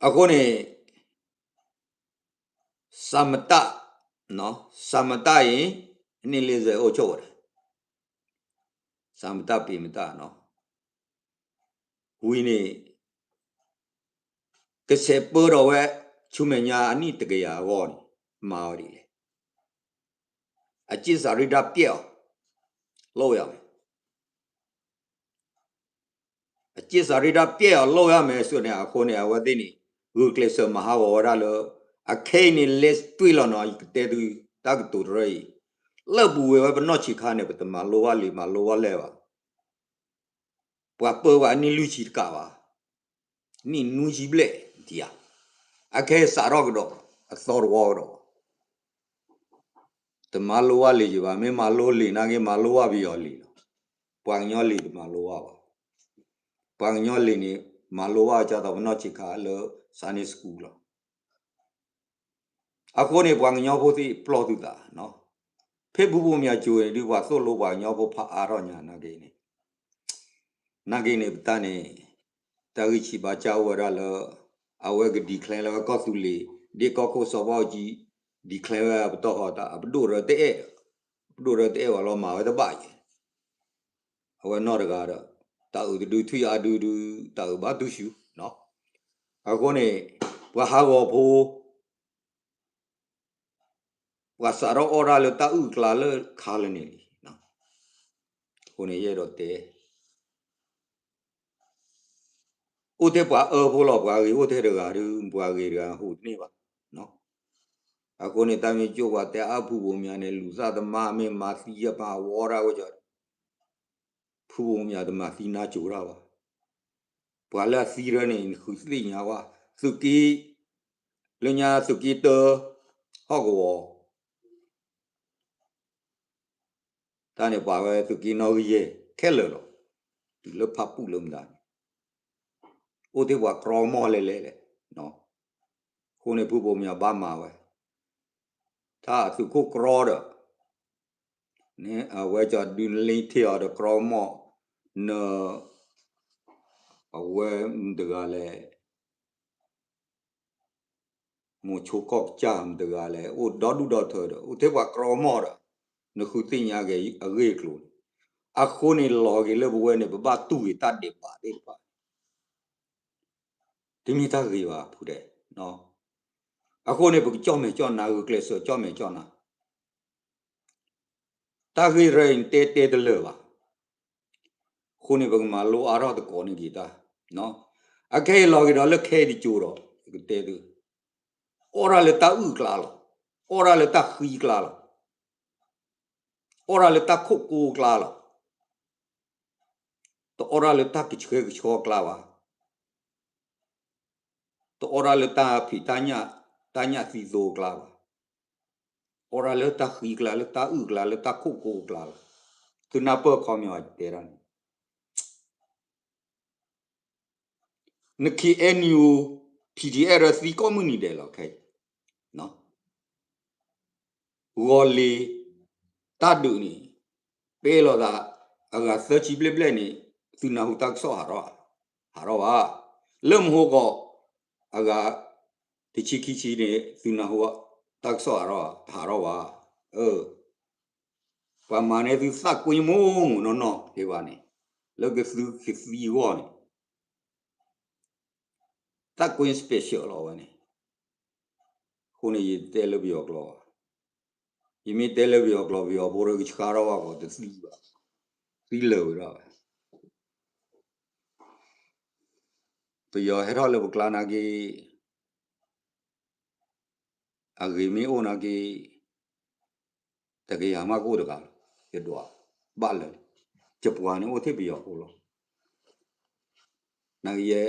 အဃိန့ၣ် စၢ်မတၢ်, စၢ်မတၢ်အံၤ အနံၣ်လေးဆယ်အိၣ်ဆိးဝဲဒၣ်, စၢ်မတၢ်ပ့ၤမတၢ်နီၤ ဝံၤန့ၣ် ကဆဲးပၢဒီးဝဲ ဆူမဲာ်ညါအနံၣ်တကယၤအဂီၢ်န့ၣ် မၤဝဲဒ်လဲၣ်. အကျင့်စာရိတ္တပျက်အောင် လုပ်ရမယ်. အကျင့်စာရိတ္တပျက်အောင် လုပ်ရမယ်ဆိုတဲ့ အဃိန့ၣ် အဝဲသ့ၣ်န့ၣ် ဂုာ်ကျဲးစၢးမၤဟးဂီၤဝဲဒၣ်လၢ အခဲအံၤန့ၣ် လဲၤတွ့ၢ်လီၤနီၤ ယကတဲသု တၢ်ကတိၤတရၢအံၤ လၢပူၤဝဲဝဲပနီၢ်ဆံးခါန့ၣ် ပတမၤလိဘၣ်လံာ်မၤလိဘၣ်လဲၢ်ဘၣ်. ပှၤပၢပှၤနံၣ်လွံၢ်ဆံတကးဘၣ်, နံၣ်နွံဆံဘျဲၣ်ဒံးဧါ, အခဲစးထီၣ်ကဒီး အသီတဝီကဒီး တမၤလိဘၣ်လံာ်ယဘၣ်, မ့ၢ်မၤလိလံာ်နာ်က့ မၤလိဘၣ်ပယီၤလံာ်လီၤ. ပှၤကညီလံာ်တမၤလိဘၣ်ဘၣ်. ပှၤကညီလံာ်န့ၣ် မၤလိဘၣ်ကၢ်သိးပနီၢ်ဆံးခါလၢ Sunday school လီၤ. အဃိန့ၣ် ပှၤကညီဖိသ့ၣ်ပျီၢ်သုသး, ဖဲဖုဘိမၠးကၠိၤန့ၣ်ဒုး ပှၤသိၣ်လိပှၤကညီဖိဖးအါထီၣ်ညါနာ်က့န့ၣ်, နာ်က့န့ၣ် ပတၢ်န့ၣ် တၢ်ဂံၢ်ဆံးဘါစၢ်အိၣ်ဝဲဒၣ်လၢ အဝဲက declare လၢကီၢ်သူလ့ၤ ဒ်ကီၢ်ခိၣ်စီၤဘၣ်အူကၠံ declare ဝဲပတီၢ်ဟီတၢ် အပဒိၣ်ရၢတအဲၣ်, ပဒိၣ်ရၢတအဲၣ်ဝဲလီၤ မၤဝဲတဘၣ်ယဲၢ် အဝဲနီၢ်တဂၤဒီး တၢ်အုးတဒု ထွံၣ်အါဒုဒု တၢ်အုးဘၣ်တူၢ်ဆူၣ်. အဃိန့ၣ် ပှၤဟးဂီၤဖိ ပှၤစးထီၣ်အီၣ်တၢ်လၢတၢ်အုၣ်အကျါလၢခါလၢာ်န့ၣ်လံ. အဃိန့ၣ်ယအဲၣ်ဒိးတဲ အိၣ်ထဲပှၤအၢဖိလီၤ ပှၤဂ့ၤအိၣ်ထဲတဂၤဒု ပှၤဂ့ၤတဂၤဟူးတန့ၢ်ဘၣ်. အဃိန့ၣ် တၢ်မ့ၢ်ကၠိၣ်ပှၤတဲအါဖုဘိမၠးန့ၣ် လူၤသၣ်သမါမ့ၢ်မၤသံယမၤဝီတၢ်ဝဲကီး ဖုဘိမၠးတမၤသံနါစိၤတၢ်ဘၣ်. ပှၤလၢအသံရၢန့ၣ် နဃုသ့ၣ်ညါဝဲ, သုးက့, လၢညါသုးက့တၢ, ဟီၣ်ကဝီၤ, တၢ်န့ၣ်ပှၤဝဲသုးက့နီၣ်ဂံၢ်ယဲၢ်ခဲလၢာ်လီၤ. တုၤလၢဖးပူၣ်လၢမတၤန့ၣ် အိၣ်ထဲပှၤကြီမီၢ်လဲၣ်လဲၣ်လဲၣ်. အဃိန့ၣ်ဖုဘိမၠးဘၣ်မၤဝဲ, တၢ်သုးခိၣ်ကြီဒီး အဝဲကီးဒုးနလ့ထ့ၣ်အီၤဒီးကြီမီၢ်, န, အဝဲမတၤတဂၤလဲၣ်, မိၤဆိကီၢ်ကစၢ်မတၤတဂၤလဲၣ် အိၣ်ဒီဒူၣ်ဒီထၢဒီး အိၣ်ထဲပှၤကြီမီၢ်ဒီး နဃုသ့ၣ်ညါက့ၤအဂ့ၢ်အကျိၤန့ၣ်, အဃိန့ၣ်လီၤက့ၤလၢပဝဲန့ၣ် ပဘၣ်တူၢ်က့ၤတၢ်ဒဲးဘးသ့ၣ်တဖၣ် တမ့ၢ်တၢ်ဂ့ၤဘၣ်ဖုဒဲး. အဃိန့ၣ် ပကကၠီၣ်မဲာ်ကၠီၣ်နါ ဂုာ်ကျဲးစၢးကၠီၣ်မဲာ်ကၠီၣ်နါ တၢ်ဂ့ၢ်ရၢအံၤတဲတဲတလၢာ်ဘၣ်. အဃိန့ၣ် ပကမၤလိအါထီၣ်သကိးန့ၢ်က့ၤတၢ်, အခဲအံၤလီၤက့ၤဒီးလၢခဲအံၤတကၠိၤဒီး ယကတဲသု, အီၣ်တၢ်လၢတၢ်အုၣ်အကျါလီၤ, အီၣ်တၢ်လၢတၢ်ဃံအကျါလီၤ, အီၣ်တၢ်လၢတၢ်ခိၣ်ကိအကျါလီၤ. တအီၣ်တၢ်လၢတၢ်ကဆှဲကဆှီအကျါဘၣ်, တအီၣ်တၢ်လၢတၢ်ဖံးတၢ်ညၣ်, တၢ်ညၣ်သံသိအကျါဘၣ်, အီၣ်တၢ်လၢတၢ်ဃံအကျါ လၢတၢ်အုၣ်အကျါ လၢတၢ်ခိၣ်ကိအကျါလီၤ. သုနၢ်ပၢၢ်ခီပညီတဲဒၣ်န့ၣ် န K N U, P D F ဒီးသံကိးမုၢ်နံၤဒဲးလီၤခဲအံၤ, ဂီၤလ့ၤ တၢ်ဒုးန့ၣ် ပ့လီၤသး အဂၤသၢဆံဘျဲၣ်ဘျဲၣ်န့ၣ် သုနၢ်ဟူတၢ်ကစီၣ်ဟးထီၣ်, ဟးထီၣ်ဘၣ်. လၢမဟိကီး အဂၤ တဆံခံဆံန့ၣ် သုနၢ်ဟူတၢ်ကစီၣ်ဟးထီၣ်, တဟးထီၣ်ဘၣ်. ပှၤမၤန့ၢ်သုသးကွ့မိၢ်မိၢ်နီၢ်နီၢ်ဖဲဘၣ်န့ၣ်, လၢကသုကသံအဂီၢ်န့ၣ် သးကွ့ special လီၤဝဲန့ၣ်. အဃိန့ၣ် ယတဲလၢပယီၤကျိာ်ဘၣ်. ယမ့ၢ်တဲလၢပယီၤကျိာ် ပယီၤဖိဒီးကဆှါထီၣ်ဘၣ်ကီးတသံဘၣ်, သံလၢာ်ဝဲဒၣ်ဝဲ. ပယီၤဟဲထီၣ်လၢပကျါနာ်က့ အဂ့ၤမ့ၢ်အိၣ်နာ်က့ တကယၤမးကအိၣ်တဂၤလီၤ, ယဒွးဘၣ်လၢာ်န့ၣ်, ယပှၤန့ၣ်အိၣ်ထဲပယီၤဖိလီၤ. နာ်က့ယဲ,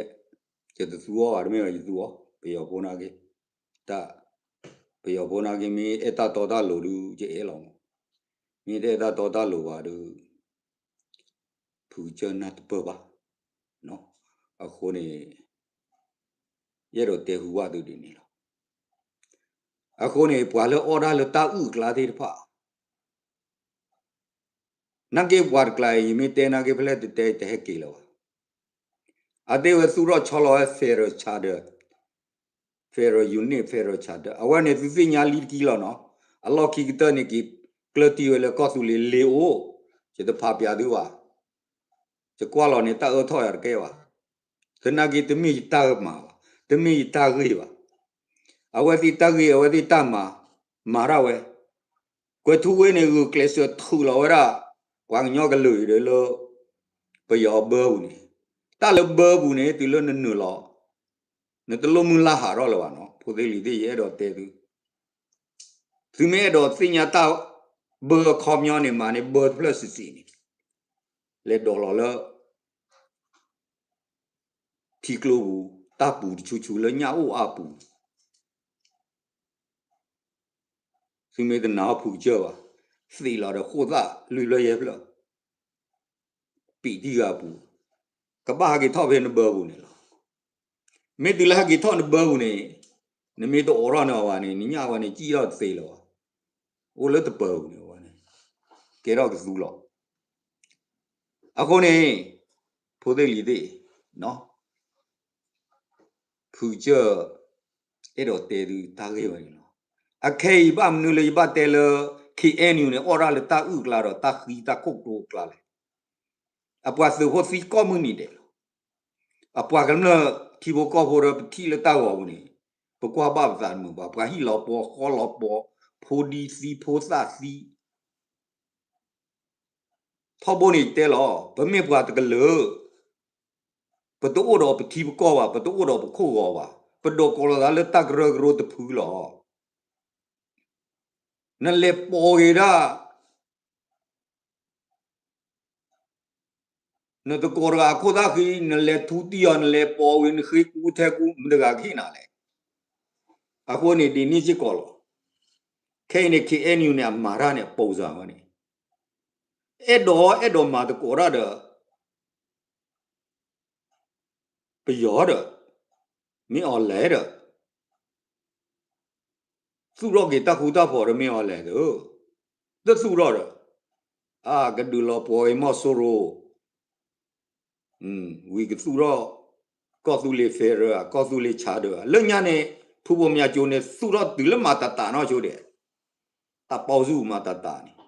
ယတသူအီၤဘၣ် တမ့ၢ်ဘၣ်ယသူအီၤ, ပယီၤဖိနာ်က့, တၢ်, ပယီၤဖိနာ်က့ မ့ၢ်အဲၣ်တၢ်တီတၢ်လိၤဒုး ယအဲၣ်လီၤမး, မ့ၢ်တအဲၣ်တၢ်တီတၢ်လိၤဘၣ်ဒုး ဖုကစၢၢ်နၢ်တပၢၢ်ဘၣ်. အဃိန့ၣ် ယအဲၣ်ဒိးတဲဟူဘၣ်သုဒ်န့ၣ်လီၤ. အဃိန့ၣ် ပှၤလၢအီၣ်ဒၣ်လၢတၢ်အုၣ်အကျါသ့ၣ်တဖၣ် နာ်က့ပှၤတကျါအံၤ ယမ့ၢ်တဲနာ်က့ ဖဲလဲၣ်တတဲတဟဲက့ၤလၢၤဘၣ်. အသ့ၣ်ဝဲသူၣ်ထီၣ်ဆီလီၤဝဲ federal charter, federal unit, federal charter အဝဲန့ၣ်သုသ့ၣ်ညါလံတက့ၢ်လီၤနီၤ. အလီၢ်ခံကတၢၢ်န့ၣ်က့ၤကျၢၢ်တံၢ်ဝဲလၢကီၢ်သူလ့ၤလ့ၤအိၣ်, ယတဖးပျးသုဘၣ်. ယကွၢ်လီၤန့ၣ် တၢ်အၢထီၣ်ယၤတကဲဘၣ်. သနာ်က့တမ့ၢ်ယတၢ်မၤဘၣ်, တမ့ၢ်ယတၢ်ဂ့ၢ်ဘၣ်. အဝဲသ့ၣ်တၢ်ဂ့ၢ် အဝဲသ့ၣ်တၢ်မၤ, မၤတၢ်ဝဲ ကွဲၤထူဝ့န့ၣ် ဂုာ်ကျဲးစၢးထုးလီၤဝဲဒၣ် ပှၤကညီကလုာ်အံၤဒီးလၢ ပယီၤဘၢပူၤန့ၣ်, တၢ်လၢဘၢပူၤန့ၣ် တုၤလၢနနုာ်လီၤ, နတလိၣ်မုၢ်လၢ်ဟးထီၣ်လၢၤဘၣ်နီၤ, ဖိသ့ၣ်လံၤသ့ၣ် ယအဲၣ်ဒိးတဲသု, သုမ့ၢ်အဲၣ်ဒိးသ့ၣ်ညါတၢ်ဘၢအခီပညီန့ၣ် မၤန့ၢ်ဘၢတဖျၢၣ်စံးစံးန့ၣ်, လဲၤဒိးလီၤလၢ ထံကျိပူၤ တၢ်ပူၤတဆူဆူလၢညၣ်အိၣ်အါပူၤ သုမ့ၢ်တနာ်အီၤဖုကစၢၢ်ဘၣ်, သံးလီၤဒီးဃိၣ်သၣ်လွံၢ်ဖျၢၣ်ယဲၢ်ဖျၢၣ်, ပံာ်တံၢ်ဂၤပူၤ, ကဘၣ်ဟးက့ၤထီၣ်ဖဲနဘၢပူၤန့ၣ်လီၤ. မ့ၢ်တုၤလၢဟဲက့ၤထီၣ်နဘၢပူၤန့ၣ်, နမ့ၢ်တအိးထီၣ်န့ၢ်အီၤဘၣ်န့ၣ် နညၣ်ဝဲန့ၣ် စံၣ်ထီၣ်တသ့လၢၤဘၣ်, အိၣ်လၢတပၢၤပူၤန့ၣ်ဝဲန့ၣ်, ကဲထီၣ်ကသူလီၤ. အဃိန့ၣ် ဖိသ့ၣ်လံၤသ့ၣ်, ဖုကစၢၢ် အဲၣ်ဒိးတဲသုတၢ်ဂ့ၢ်ဝဲန့ၣ်လီၤ. အခဲအံၤဘၣ်မနုၤလၢယဘၣ်တဲလၢ ခ့ၣ်အဲၣ်ယူၣ်န့ၣ် အီၣ်ဒၣ်လၢတၢ်အုၣ်အကျါဒီးတၢ်ဃံတၢ်ခိၣ်ကတိၤအကျါလဲၣ်. အပှၤသုးဖိသံကိးမုၢ်နံၤဒဲးလီၤ. အပှၤကမျၢၢ်ထံဖိကီၢ်ဖိဒီးပထံၣ်လၢတၢ်ဂီၤပူၤန့ၣ်, ပကွၢ်ဘၣ်ပသးတမုာ်ဘၣ်, ပှၤဟံၣ်လီၤပှီၤဃီလီၤပှီၤ, ဖိဒံသံဖိသၣ်သံ ထီဘိန့ၣ်တဲလီၤ, ပမ့ၢ်ပှၤတကလုာ်, ပတအိၣ်ဒီးပထံပကီၢ်ဘၣ်, ပတအိၣ်ဒီးပခိၣ်ဂီၤဘၣ်, ပဒိးကိးလီၤသးလၢတၢ်ကရၢကရိတဖုလီၤ. နလဲၤပိာ်က့ၤဒၣ် နသကိးတဂၤအခိၣ်သၣ်ဃံ, နလဲၤထူတံၢ်အီၤ, နလဲၤပိာ်ဝံၤ နဃ့ကူထဲကူ မတဂၤကဟ့ၣ်နၤလဲၣ်. အဃိန့ၣ် ဒ်န့ၣ်စ့ၢ်ကီးလီၤ. ခဲအံၤန့ၣ် ခ့ၣ်အဲၣ်ယူၣ်န့ၣ် အမၤတၢ်န့ၣ် အပိစၢ်ဝဲန့ၣ်, အဲၣ်ဒိးအဲၣ်ဒိးမၤသကိးတၢ်ဒီး ပယီၤဒီး မ့ၢ်အီၤလဲၣ်ဒီး သူၣ်ထီၣ်က့ၤတၢ်ဃူတၢ်ဖိးဒီးမ့ၢ်အီၤလဲၣ်ဒီး တသူၣ်ထီၣ်ဒီး အကဒုးလီၤပှီၤအံၤမီၢ်စိရိၤ ဝံၤကသူၣ်ထီၣ် ကီၢ်သူလ့ၤ federal ကီၢ်သူလ့ၤဆးဒၢး လၢညါန့ၣ် ဖုဘိၣ်မၠးကၠိန့ၣ် သူၣ်ထီၣ်တုၤလၢမၤတးတးနီၢ်ဆိဒဲး တၢ်ပီၣ်ဆူၣ်မၤတးတးန့ၣ်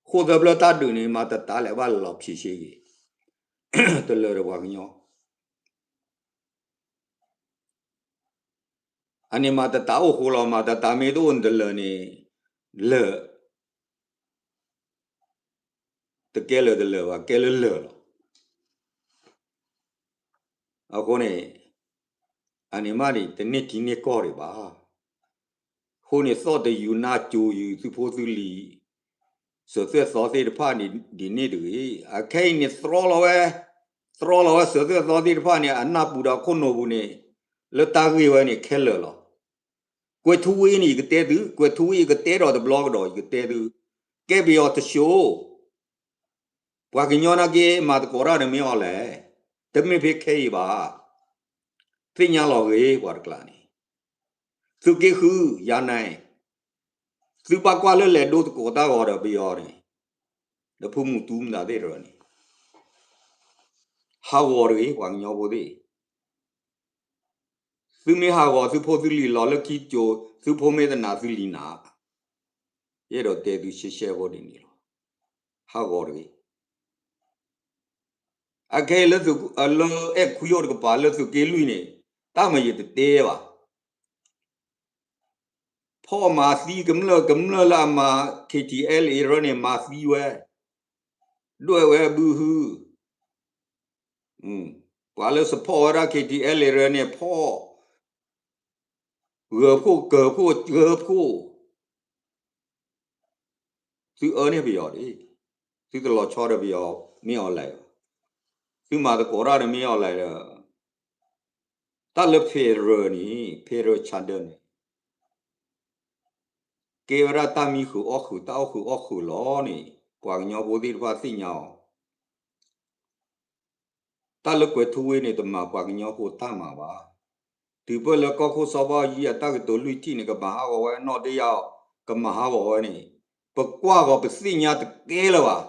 ဃိၣ်သၢဖျၢၣ်တၢ်ဒုးန့ၣ် မၤတးတးလဲၣ်ဘၣ်လီၤဖံးဆ့ဂ့ၤ တလၢာ်ဒီးပှၤကညီ အန့ၣ်မၤတးတးအိၣ်ဃိလီၤ မၤတးတးမ့ၢ်တအိၣ်န့ၣ်တလၢာ်န့ၣ် လၢာ် တကဲလၢာ်တလၢာ်ဘၣ် ကဲလၢလၢာ်လီၤ. အဃိန့ၣ် အန့ၣ်မးန့ၣ် တန့ၢ်ထံန့ၢ်ကီၢ်ဒံးဘၣ်. အဃိန့ၣ် သီၣ်တယူၤနါကၠိယူၤ သုးဖိသုးလံၤ စၢၤသွဲၣ်သီသ့ၣ်တဖၣ်န့ၣ် ဒ်န့ၣ်တဂ့ၤ. အခဲအံၤန့ၣ် သြီလီၤဝဲ သြီလီၤဝဲစၢၤသွဲၣ်သီသ့ၣ်တဖၣ်န့ၣ် အနၢ်ပူၤဒီးခိၣ်နူာ်ပူၤန့ၣ် လၢတၢ်ဂ့ၢ်ဝဲန့ၣ်ခဲလၢာ်လီၤ. ကွဲၤထူဝ့န့ၣ် ယကတဲသု, ကွဲၤထူဝ့ယကတဲဒီးတဘျီကဒီး ယကတဲသု, ကဲပယီၤတၡိ ပှၤကညီနာ်က့ မၤသကိးတၢ်ဒီးမ့ၢ်အီၤလဲၣ်, တမ့ၢ်ဖဲခဲအံၤဘၣ်. သ့ၣ်ညါလီၤဂ့ၤ ပှၤတကျါန့ၣ်, သုးက့ဃု ယၤနဲၣ်, သုဘၣ်ကွၢ်လၢလဲၤဒိသကိးတၢ်ဂီၤဒီးပယီၤန့ၣ်, ဒီးဖုမူတူမတၤသ့ၣ်တဖၣ်န့ၣ်, ဟးဂီၤတဂ့ၤ ပှၤကညီဖိသ့ၣ် သုမ့ၢ်ဟးဂီၤသုဖိသုလံၤလီၤလၢခံကၠိၤ သုဖိမ့ၢ်တနာ်သုလံၤနာ်, ယအဲၣ်ဒိးတဲသုရှဲရှဲဖိဒ်န့ၣ်လီၤ. ဟးဂီၤတဂ့ၤ. အခဲအံၤလၢအဲၣ်ခွံအိၣ်တကပၤလၢသုးက့လွံၢ်န့ၣ် တၢ်မၤယတတဲဘၣ်. ဖီၣ်မၤသံကမျၢၢ် ကမျၢၢ်လၢအမၤ KTLA ရၢန့ၣ် မၤသံဝဲ, ဒွဲၣ်ဝဲဘုဟု, ပှၤလၢ support ဝဲဒၣ် KTLA ရၢန့ၣ် ဖီၣ်, ဂၢၤဖှိၣ်ကၢၤဖှိၣ်ကၢၤဖှိၣ် သုအၢန့ၢ်ပယီၤဒၣ်, သုတလီၤဆီဒီးပယီၤမ့ၢ်အီၤလဲၣ်, သုမၤသကိးတၢ်ဒီးမ့ၢ်အီၤလဲၣ်ဒီး, တၢ်လၢ federal န့ၣ် federal charter န့ၣ် ကဲဝဲဒၣ်တၢ်မံဃုာ်အီၣ်ဃုာ် တၢ်အီၣ်ဃုာ်အီၣ်ဃုာ်လီၤန့ၣ် ပှၤကညီဖိသ့ၣ်တဖၣ်သ့ၣ်ညါအီၤ တၢ်လၢကွဲၤထူဝ့န့ၣ် တမၤပှၤကညီဖိတၢ်မၤဘၣ်. တုၤပၢၢ်လၢကီၢ်ခိၣ်စီၤဘၣ်အူကၠံအတၢ်ကတိၤလွံၢ်ထံၣ်န့ၣ် ကမၤဟးဂီၤဝဲ နီၣ်တယၢ်အီၤ ကမၤဟးဂီၤဝဲန့ၣ် ပကွၢ်ဂီၤပသ့ၣ်ညါတကဲလၢၤဘၣ်.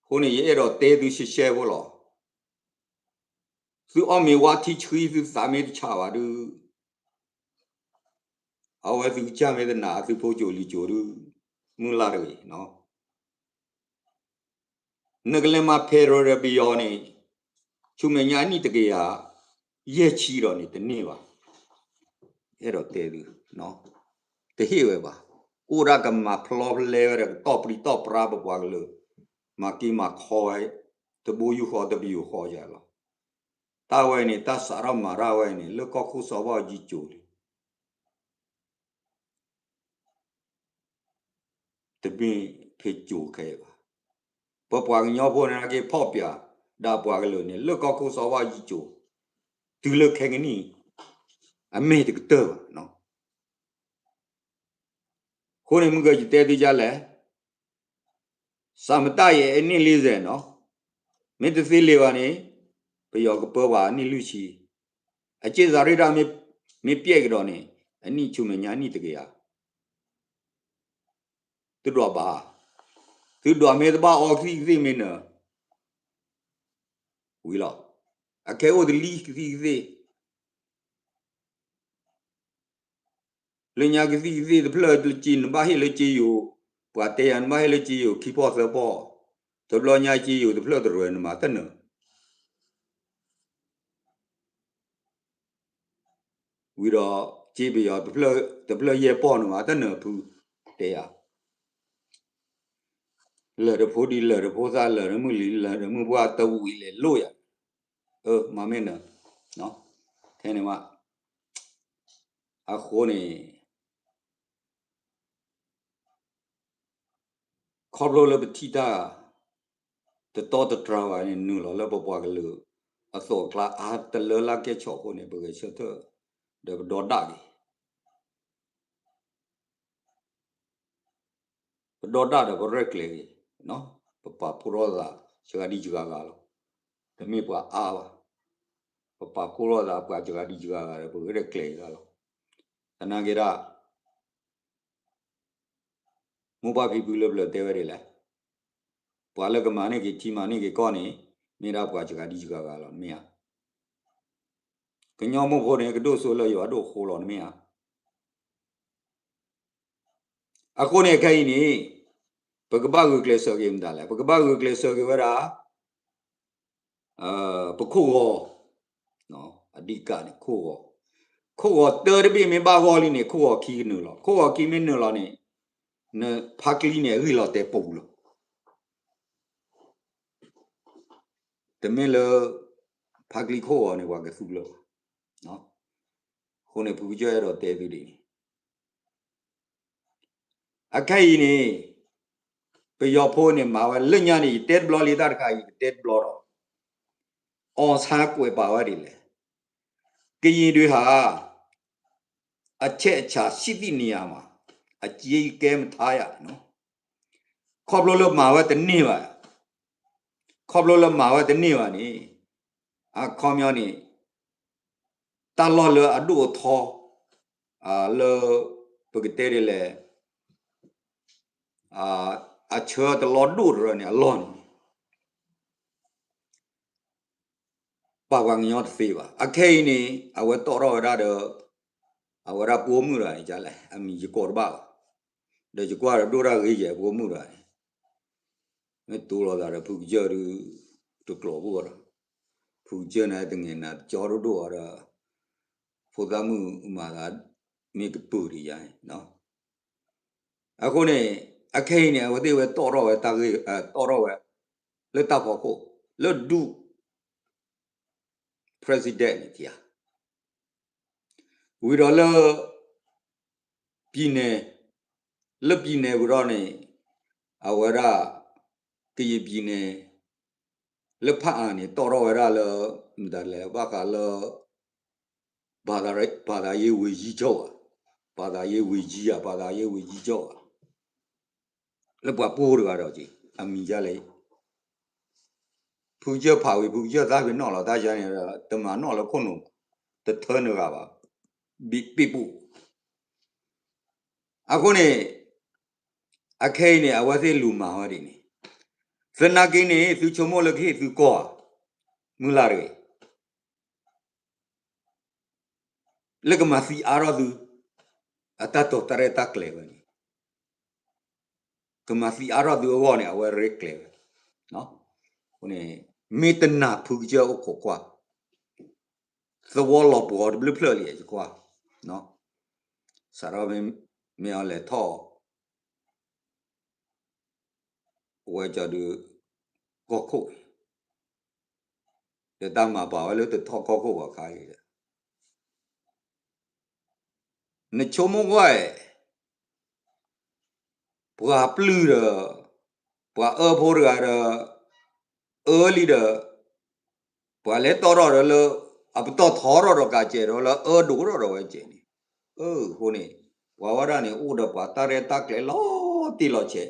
အဃိန့ၣ် ယအဲၣ်ဒိးတဲသုရှဲရှဲဖိလီၤ. သုအီၣ်မ့ၤဝါထံဆှံ သုသးမ့ၢ်တဆးဘၣ်ဒုး အဝဲသုကစၢ်မ့ၢ်တနာ်သုဖိကၠိလံၤကၠိဒုး မုၢ်လၢ်တဂ့ၤ. နကလဲၤမၤ federal ဒီးပယီၤန့ၣ် ဆူမဲာ်ညါအနံၣ်တကယၤယဲၢ်ဆံဒီးန့ၣ် တန့ၢ်ဘၣ်. အဲၣ်ဒိးတဲသု တဟ့ၣ်ဝဲဘၣ်. အိၣ်ဒၣ်ကမၤဖျီဖျဲဝဲဒီး ကတီၢ်ပြံတီၢ်ပြါပပှၤကလုာ်, မၤက့ၤမၤခီဝဲ, တဘိယူၢ်ဃီတပယူာ်ဃီယၤလီၤ. တၢ်ဝဲန့ၣ် တၢ်စးထီၣ်မၤတၢ်ဝဲန့ၣ် လၢကီၢ်ခိၣ်စီၤဘၣ်အူကၠံကၠိၤလံ တမ့ၢ်ဖဲကၠိၤခဲအံၤဘၣ်. ပပှၤကညီဖိန့ၣ်က့ၤဖီၣ်ပြးဒၣ်ပှၤကလုာ်န့ၣ် လၢကီၢ်ခိၣ်စီၤဘၣ်အူကၠံကၠိၤ, တုၤလၢခဲကနံၣ်, အမ့ၢ်တကတၢၢ်ဘၣ်. အဃိန့ၣ် မုၢ်ကယတဲသုဒ်လဲၣ်, စးမတၢ်အံၤအနံၣ်လံစဲးနီၤ, မ့ၢ်တသ့လံဘၣ်န့ၣ်, ပယီၤကပၢပှၤအနံၣ်လွံၢ်ဆံ, အစ့ၣ်စးရ့ၣ်ဒၣ်မ့ၢ်ပျဲကဒီးန့ၣ်, အနံၣ်ဆူမဲာ်ညါနံၣ်တကယၤ သုဒွးဘၣ်, သုဒွးမ့ၢ်တဘၣ်အီကသံၣ်ကသ့ၣ်မ့ၢ်နၢၤ, ဝံၤလီၤ, အခဲအိၣ်တလံကသံၣ်ကသ့ၣ် လၢညါကသံၣ်ကသ့ၣ်တဖျၢၣ်လၢက့ၤ နဘၣ်ဟ့ၣ်လၢက့ၤယိာ်, ပှၤတဲယၤနဘၣ်ဟ့ၣ်လၢက့ၤယိာ်ခံပီၢ်သၢပီၢ်, တဘျီညါက့ၤယိာ်တဖျၢၣ်တရၢနမၤတနၢၤ ဝံၤဒီး က့ၤပယီၤတဖျၢၣ်ယဲၢ်ပီၢ်နမၤတနၢၤဖု, တဲယၤ, လၢၢ်တဖိဒံ လၢၢ်တဖိသၣ် လၢၢ်တမုၢ်လံၤ လၢၢ်တမုၢ်ပှၢ် တဝံၤလဲၤလိၣ်ယၤ, အၢ မၤမ့ၢ်နၢၤ, ထဲန့ၣ်မး, အဃိန့ၣ် ခီဖျိလၢပထံၣ်တၢ် တတီတတြၢ်ဘၣ်န့ၣ် နုာ်လီၤလၢပပှၤကလုာ်အသိးအကျါအါတလၢလၢကဲဆီၣ်အဃိန့ၣ် ပဂဲၤဆၢထၢၣ် ဒီးပဒီတၢ်က့ၤ ပဒီတၢ်ဒီးပရဲၣ်ကျဲၤက့ၤ, ပပာ်ဖှိၣ်ထီၣ်သး ယဂၤဒံးယဂၤဂၤလီၤ. တမ့ၢ်ပှၤအါဘၣ်, ပပာ်ဖှိၣ်ထီၣ်သးပှၤယဂၤဒံးယဂၤဂၤဒီး ပရဲၣ်ကျဲၤက့ၤလီၤ. သနာ်က့ဒၣ် မိၢ်ပၢ်ဖံဖုလၢပျၢၤတဲဝဲဒ်လဲၣ်, ပှၤလၢကမၤန့ၢ်က့ၤထံမၤန့ၢ်က့ၤကီၢ်န့ၣ် မ့ၢ်ဒၣ်ပှၤယဂၤဒံးယဂၤဂၤလီၤ မ့ၢ်ဧါ. ကညီမိၢ်ဖိန့ၣ် ကဒိၣ်စိလၢယွၤဒိၣ်အဃိလီၤ မ့ၢ်ဧါ. အဃိန့ၣ်ခဲအံၤန့ၣ် ပကဘၣ်ဂုာ်ကျဲးစၢးက့ၤမတၤလဲၣ်, ပကဘၣ်ဂုာ်ကျဲးစၢးက့ၤဝဲဒၣ် ပခိၣ်ဂီၤ, အဓိကန့ၣ် ခိၣ်ဂီၤ, ခိၣ်ဂီၤတၢတဘ့ၣ်မ့ၢ်ဘၣ်ဂီၢ်လံန့ၣ် ခိၣ်ဂီၤခံကနုာ်လီၤ. ခိၣ်ဂီၤခံမ့ၢ်နုာ်လီၤန့ၣ် နဖါကျံန့ၣ် အဂံၢ်လီၤတဲာ်ပူၤလီၤ. တမ့ၢ်လၢ ဖါကျံခိၣ်ဂီၤန့ၣ် ပှၤကသူလၢၤဘၣ်. အဃိန့ၣ် ဖုကစၢၢ်အဲၣ်ဒိးတဲသုဒ်န့ၣ် အခဲအံၤန့ၣ် ပယီၤဖိန့ၣ်မၤဝဲလၢညါန့ၣ် ယတဲတဘျီလံတၢ်တခါအံၤ ကတဲတဘျီဒီး အောင်ဆန်းကွယ်ပါဝဲဒ်လဲၣ်, ကရင်တွေဟာ အချက်အချာရှိသည့်နေရာမှာ အကြီးအကဲမထားရ ခီဖျိလၢမၤဝဲတန့ၢ်ဘၣ်, ခီဖျိလၢမၤဝဲတန့ၢ်ဘၣ်န့ၣ် အခီပညီန့ၣ် တၢ်လီၢ်လၢအဒိၣ်အထီ လၢ ပကတဲဒ်လဲၣ် အဆၢတလီၢ်ဒိၣ်တရၢန့ၣ် အလီၢ်န့ၣ် ပာ်ပှၤကညီတသ့ဘၣ်. အခဲအံၤန့ၣ် အဝဲတီၣ်ထီၣ်ဝဲဒၣ်ဒီး အဝဲဒၣ်ပိာ်မုၣ်တဂၤန့ၣ် လဲၣ် အမံၤယကိးတဘၣ်ဘၣ်, ဒီးယကွၢ်ဒီးဒိၣ်တၢ်ဂ့ၤယဲၢ် ပိာ်မုၣ်တဂၤန့ၣ် မ့ၢ်တိလိာ်သးဒီးဖုကစၢၢ်ဒုး တကျိာ်ဘၣ်ဒီး ဖုကစၢၢ်န့ၣ်တငဲၤနၤတကၠီဒိၣ်ဒိၣ်အီၤဒီး ဖိသၣ်မုၣ်မၤသး မ့ၢ်ကပုာ်ဒံးယါန့ၣ် အဃိန့ၣ် အခဲအံၤန့ၣ် အဝဲသ့ၣ်ဝဲတီၣ်ထီၣ်ဝဲတၢ်ဂ့ၢ် တီၣ်ထီၣ်ဝဲ လၢတၢ်ဖီခိၣ် လၢဒူ president န့ၣ် ဝံၤဒီးလၢ ပြည်နယ် လၢ ပြည်နယ် ဝံၤဒီးန့ၣ် အဝဲဒၣ် ကရင်ပြည်နယ် လၢဖးအံၤန့ၣ် တီၣ်ထီၣ်ဝဲဒၣ်လၢ မတၤလဲၣ် ဘၣ်ဃးလၢ ဘာသာရေးဝန်ကြီးချုပ် ဧါ, ဘာသာရေးဝန်ကြီး ဧါ, ဘာသာရေးဝန်ကြီးချုပ် ဧါ, လၢပှၤပိာ်တဂၤဒီးက့ၤ အမံၤဒ်လဲၣ် ဖုကစၢၢ်ဖးဝံၤ ဖုကစၢၢ်သးပ့ၤနီၣ်လီၤ တၢ်ယါန့ၣ် တမၤနီၣ်လၢခိၣ်နူာ် တထၢနဂၤဘၣ် ဘ့ၣ်ပိာ် အဃိန့ၣ် အခဲအံၤန့ၣ် အဝဲသ့ၣ်လူၤမၤဝဲဒ်န့ၣ် သနာ်က့န့ၣ် သုဆိကမိၣ်လၢကဟ့ၣ်သုကီၢ်ဧါ မုၢ်လၢ်တဂ့ၤ လၢကမၤသံအါထီၣ်သု အတၢ်တိာ်တၢ်ရဲၣ်တၢ်ကျဲၤဝဲန့ၣ် ကမၤသံအါထီၣ်သုအဂီၢ်န့ၣ် အဝဲရဲၣ်ကျဲၤဝဲ မ့ၢ်တနာ်ဖုကစၢၢ်အိၣ်ခိးကွၢ် သဝီလီၤပှီၤတဘျုးဖျၢၣ်လံ ယကွၢ် စးထီၣ်မ့ၢ်အီၤလဲၤထီၣ် အဝဲကီၤဒုး ကီၢ်ခိၣ်အံၤ ဒီးတၢ်မၤပာ်ဝဲလၢတထီၣ်ကီၢ်ခိၣ်ဘၣ်ခါအံၤဒီး နဆိကမိၣ်ကွၢ်အံၤ ပှၤပျုၢ်ဒီး ပှၤအၢဖိတဂၤဒီး အၢလံဒီး ပှၤလဲၤတီၢ်ထီၣ်ဒီးလၢ အပတီၢ်ထီထီၣ်ဒီးကးစဲးဒီးလၢအၢဒိၣ်ထီၣ်ဒီးဝဲကဲးန့ၣ်, အဃိန့ၣ် ပှၤဝဲဒၣ်န့ၣ် အိၣ်ဒီးပှၤတၢ်ရဲၣ်တၢ်ကျဲၤလီၤတံၢ်လီၤဆဲး,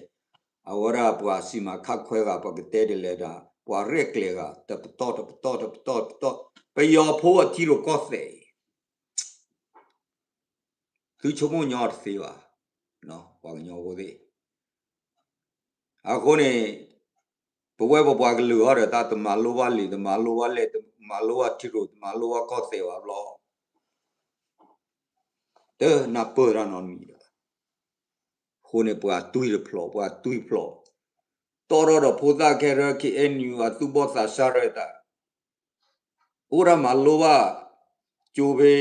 အဝဲဒၣ်ပှၤစံးမၤခးခွဲဂၤ ပှၤကတဲဒ်လဲၣ်ဒၣ် ပှၤရဲၣ်ကျဲၤဂၤ တပတီၢ်တပတီၢ်တပတီၢ်တပတီၢ်, ပယီၤဖိအထံရူၢ်ကီၢ်သဲးအံၤ သုဆိကမိၣ်ညီတသ့ဘၣ်, ပှၤကညီဖိသ့ၣ်. အဃိန့ၣ် ပဝဲပပှၤကလုာ်ဟီဒီး တၢ်တမၤလိဘၣ်လံာ် တမၤလိဘၣ်လဲၣ် တမၤလိဘၣ်ထံရူၢ် တမၤလိဘၣ်ကီၢ်သဲးဘၣ်ဘျီ တနၢ်ပၢၢ်တၢ်နီတမံၤဒီး, အဃိန့ၣ် ပှၤတွံၢ်တဖျိး ပှၤတွံၢ်ဖျိး, တီၢ်ထီၣ်ဒီးဖိသၣ်ခဲရၢ ခ့ၣ်အဲၣ်ယူၣ် အသူၣ်ဘီၣ်သးစၢ်ရဲၣ်တၢ် အိၣ်ဒၣ်မၤလိဘၣ် ကၠိဖဲ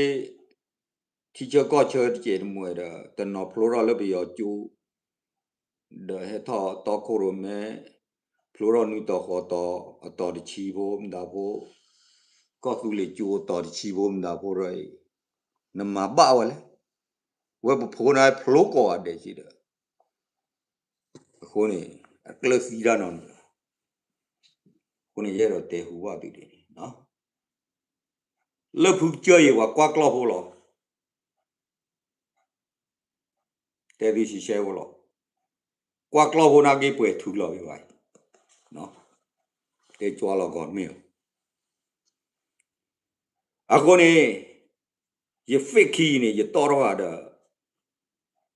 ထံဆၢကီၢ်ဆၢတကဲးတမှဲၤဒီး တနီၤဖျိထီၣ်လၢပယီၤကၠိ ဒီးဟဲထီၣ်တီခိၣ်ရိၣ်မဲ ဖျိထီၣ်နွံတီၤဃိးတီၤ အတီၤတဆံဖိမတၤဖိ, ကီၢ်သူလ့ၤကၠိအတီၤတဆံဖိမတၤဖိဒီးအံၤ နမၤဘၣ်ဝဲလဲၣ်. ဝဲပဖိန့ၣ်ဖျိကိးဂၤဒဲးက့ဒီး အဃိန့ၣ် အကျၢၢ်သံတၢ်နီတမံၤလီၤ. အဃိန့ၣ် ယအဲၣ်ဒိးတဲဟူဘၣ်သုဒ်န့ၣ်, လၢဖုကစၢၢ်အံၤ ပှၤကွၢ်ကျီၢ်ဖိလီၤ. တဲသုဆံဆဲဖိလီၤ. ကွၢ်ကျီၢ်ဖိနာ်က့ ပှဲၤထူလီၤက့ၤဘၣ်အံၤ, တဲကွၢ်လီၤကီးမ့ၢ်ဧါ. အဃိန့ၣ် ယ Facebook အံၤန့ၣ် ယတီၢ်ထီၣ်ဃာ်ဒီး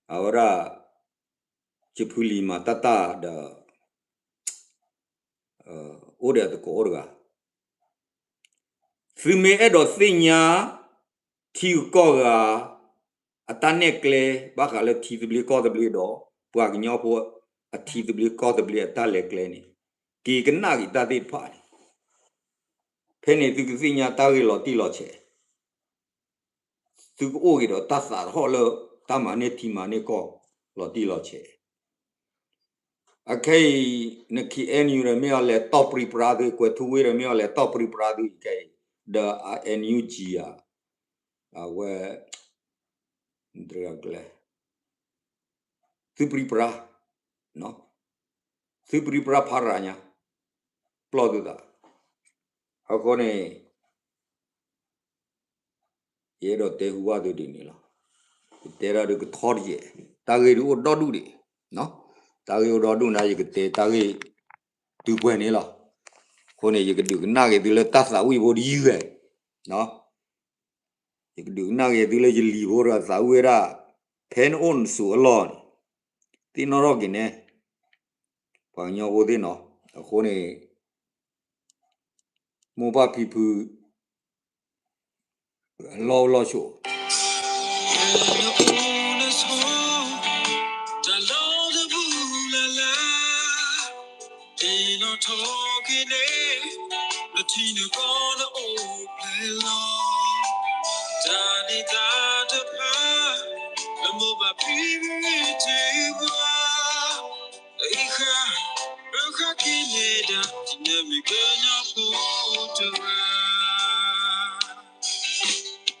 အဝဲဒၣ် ယဖုလံၤမၤတၢ်တၢ်ဒီး အိၣ်ဒီးအသကိးအိၣ်တဂၤ, သုမ့ၢ်အဲၣ်ဒိးသ့ၣ်ညါ ထံဂုၤကီၢ်ဂၤ အတၢ်နဲၣ်ကျဲ ဘၣ်ဃးလၢထံသဘျ့ကီၢ်သဘျ့ဒီး ပှၤကညီဖိအထံသဘျ့ကီၢ်သဘျ့အတၢ်လဲၤကျဲန့ၣ် က့ၤကနၣ်က့ၤတၢ်သ့ၣ်တဖၣ်န့ၣ်, ဖဲန့ၣ်သုကသ့ၣ်ညါတၢ်ဂ့ၢ်လီၤတံၢ်လီၤဆဲး သုကအိၣ်က့ၤဒီးတၢ်သးထီၣ်လၢ တၢ်မၤန့ၢ်ထံမၤန့ၢ်ကီၢ်လီၤတံၢ်လီၤဆဲး. အခဲအံၤ န ခ့ၣ်အဲၣ်ယူၣ် ဒီးမ့ၢ်အီၤလဲၤတီၢ်ပြံပြါသု ကွဲၤထူဝ့ၣ်ဒီးမ့ၢ်အီၤလဲၤတီၢ်ပြံပြါသုခဲအံၤ ဒီး အ NUG ဧါ အဝဲ သုပြံပြါ သုပြံပြါဖးရၤညါ ပျီၢ်သုသး. အဃိန့ၣ် ယအဲၣ်ဒိးတဲဟူဘၣ်သုဒ်န့ၣ်လီၤ. ယတဲတၢ်ဒုးကထီတယဲၢ်, တၢ်ဂ့ၢ်ဒုးအိၣ်ဒီဒူၣ်ဒံး, တၢ်ဂ့ၢ်အိၣ်ဒီဒူၣ်န့ၣ် ယကတဲတၢ်ဂ့ၢ်တုၤပှဲၤန့ၣ်လီၤ. အဃိန့ၣ် ယကဒုးကနၣ်က့ၤသုလၢတၢ်သးဝံၣ်ဖိတယုၢ်ဝဲ ယကဒုးကနၣ်က့ၤသုလၢယလံၤဖိဒီးသးဝံၣ်ဝဲဒၣ် ဖဲနအိၣ်နဆိးအလီၢ်န့ၣ် သ့ၣ်နီၣ်ထီၣ်က့ၤန့ၣ် ပှၤကညီဖိသ့ၣ်နီၤ. အဃိန့ၣ် မိၢ်ပၢ်ဖံဖု လီၢ်အိၣ်လီၢ်ဆိး တၢ်လီၢ်တဘူၣ်လၢ်လၢ် တ့လီၤထီၣ်က့ၤန့ၣ် နထံနကီၢ်နအိၣ်ဖျဲၣ်လီၤ တၢ်န့ၢ်သါတဖၣ် နမိၢ်ပၢ်ဖံဖုတ့ပှၤ အ့ၣ်ဃာ် ရၢဃာ်က့ၤန့ၣ်ဒၣ် ဒ်နမ့ၢ်ကညီဖိတဂၤ ပမ့ၢ်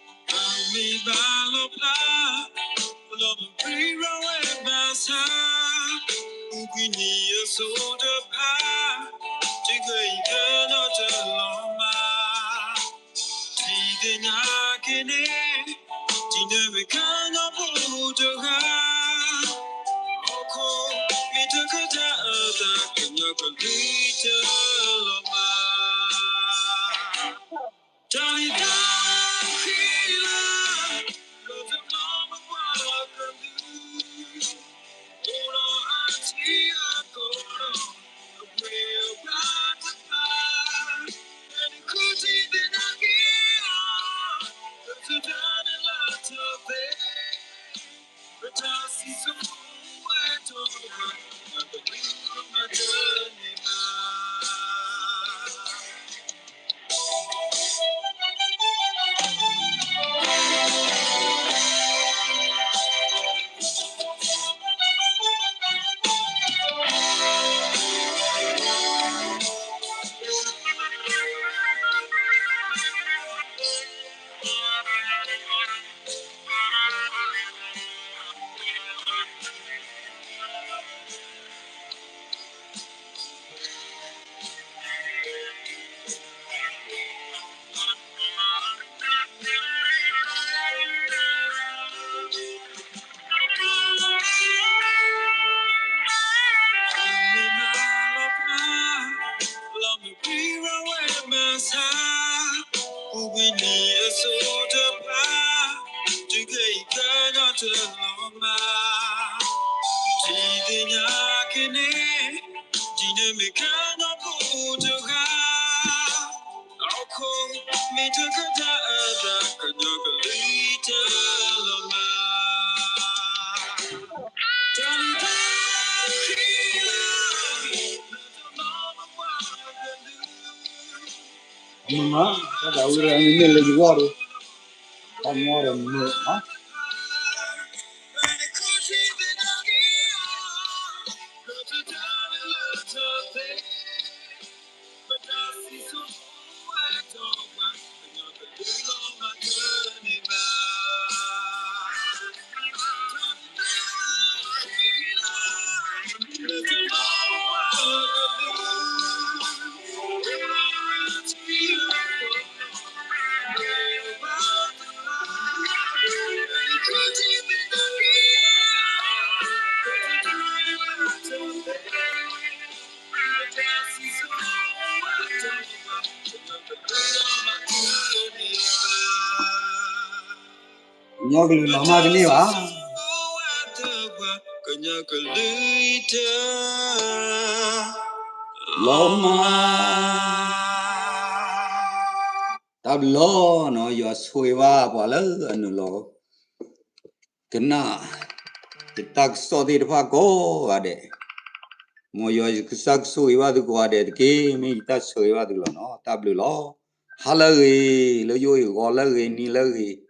ဘၣ်လီၤဖျါ လီၤမုၢ်ပြံပြါဝဲဘၣ်ဆၣ် ပူၤကွံာ်နံၣ်အစိၤတဖၣ် တုၤခဲအံၤကညီတလီၤမၢ် ထံၣ်သ့ၣ်ညါက့ၤန့ၣ် ဒ်နမ့ၢ်ကညီဖိတဂၤ ဟီၣ်ခိၣ်မ့ၢ်တကတၢၢ်အသး ကညီကလုာ်တလီၤမၢ် တၢ်လံတၢ်ဃ့လၢ လီၤတတီၤမကွၢ်ကလုၢ် အိၣ်ဒီးအထံအကီၢ်ဒီး အပှ့ၤအပှၤတဖၣ် နဃုထံၣ်သ့ၣ်ညါက့ၤအီၤ လၢတၢ်န့ၣ်လၢတၢ်သ့ ပတၢ်စံၣ်စိၤဝဲတအိၣ်ဘၣ် ပကဒုးမၤတန့ၢ်ဘၣ် ဝံၤနံၤအစိၤတဖၣ်, တဂ့ၤကညီတလီၤမး, ထံၣ်သ့ၣ်ညါက့ၤန့ၣ်, ဒ်နမ့ၢ်ကညီဖိတဂၤ, အခိၣ်မ့ၢ်တကဒါအသး ကညီကလုာ်တလီၤမး. တၢ်န့ၣ်တခီလၢ မ့ၢ်မး, တၢ်ဒၣ်ဝဲဒၣ်န့ၣ်လၢယဂီၢ်ဒီး, တၢ်မ့ၢ်ဒီးမ့ၢ်မး, ကညီကလုာ်လီၤမၢ်တန့ၢ်ဘၣ်. ကညီကလုာ်တလီၤမၢ်. တၢ်ဘျုးလီၤနီၤ, ယွၤဆိၣ်ဂ့ၤဘၣ်ပှၤလၢအနုာ်လီၤ ကနၣ် ယတၢ်ကစီၣ်သ့ၣ်တဖၣ်ကိးဂၤဒဲး, မ်ယွၤကစၢ်ကဆိၣ်ဂ့ၤဘၣ်သုကိးဂၤဒဲးတက့ၢ်. မ့ၢ်ယတၢ်ဆိၣ်ဂ့ၤဘၣ်သုလီၤနီၤ, တၢ်ဘျုးလီၤ. ဟါလၢအဂ့ၤ, လၢယအိၣ်အံၤ ဂီၤလၢအဂ့ၤ, နံၤလၢအဂ့ၤ,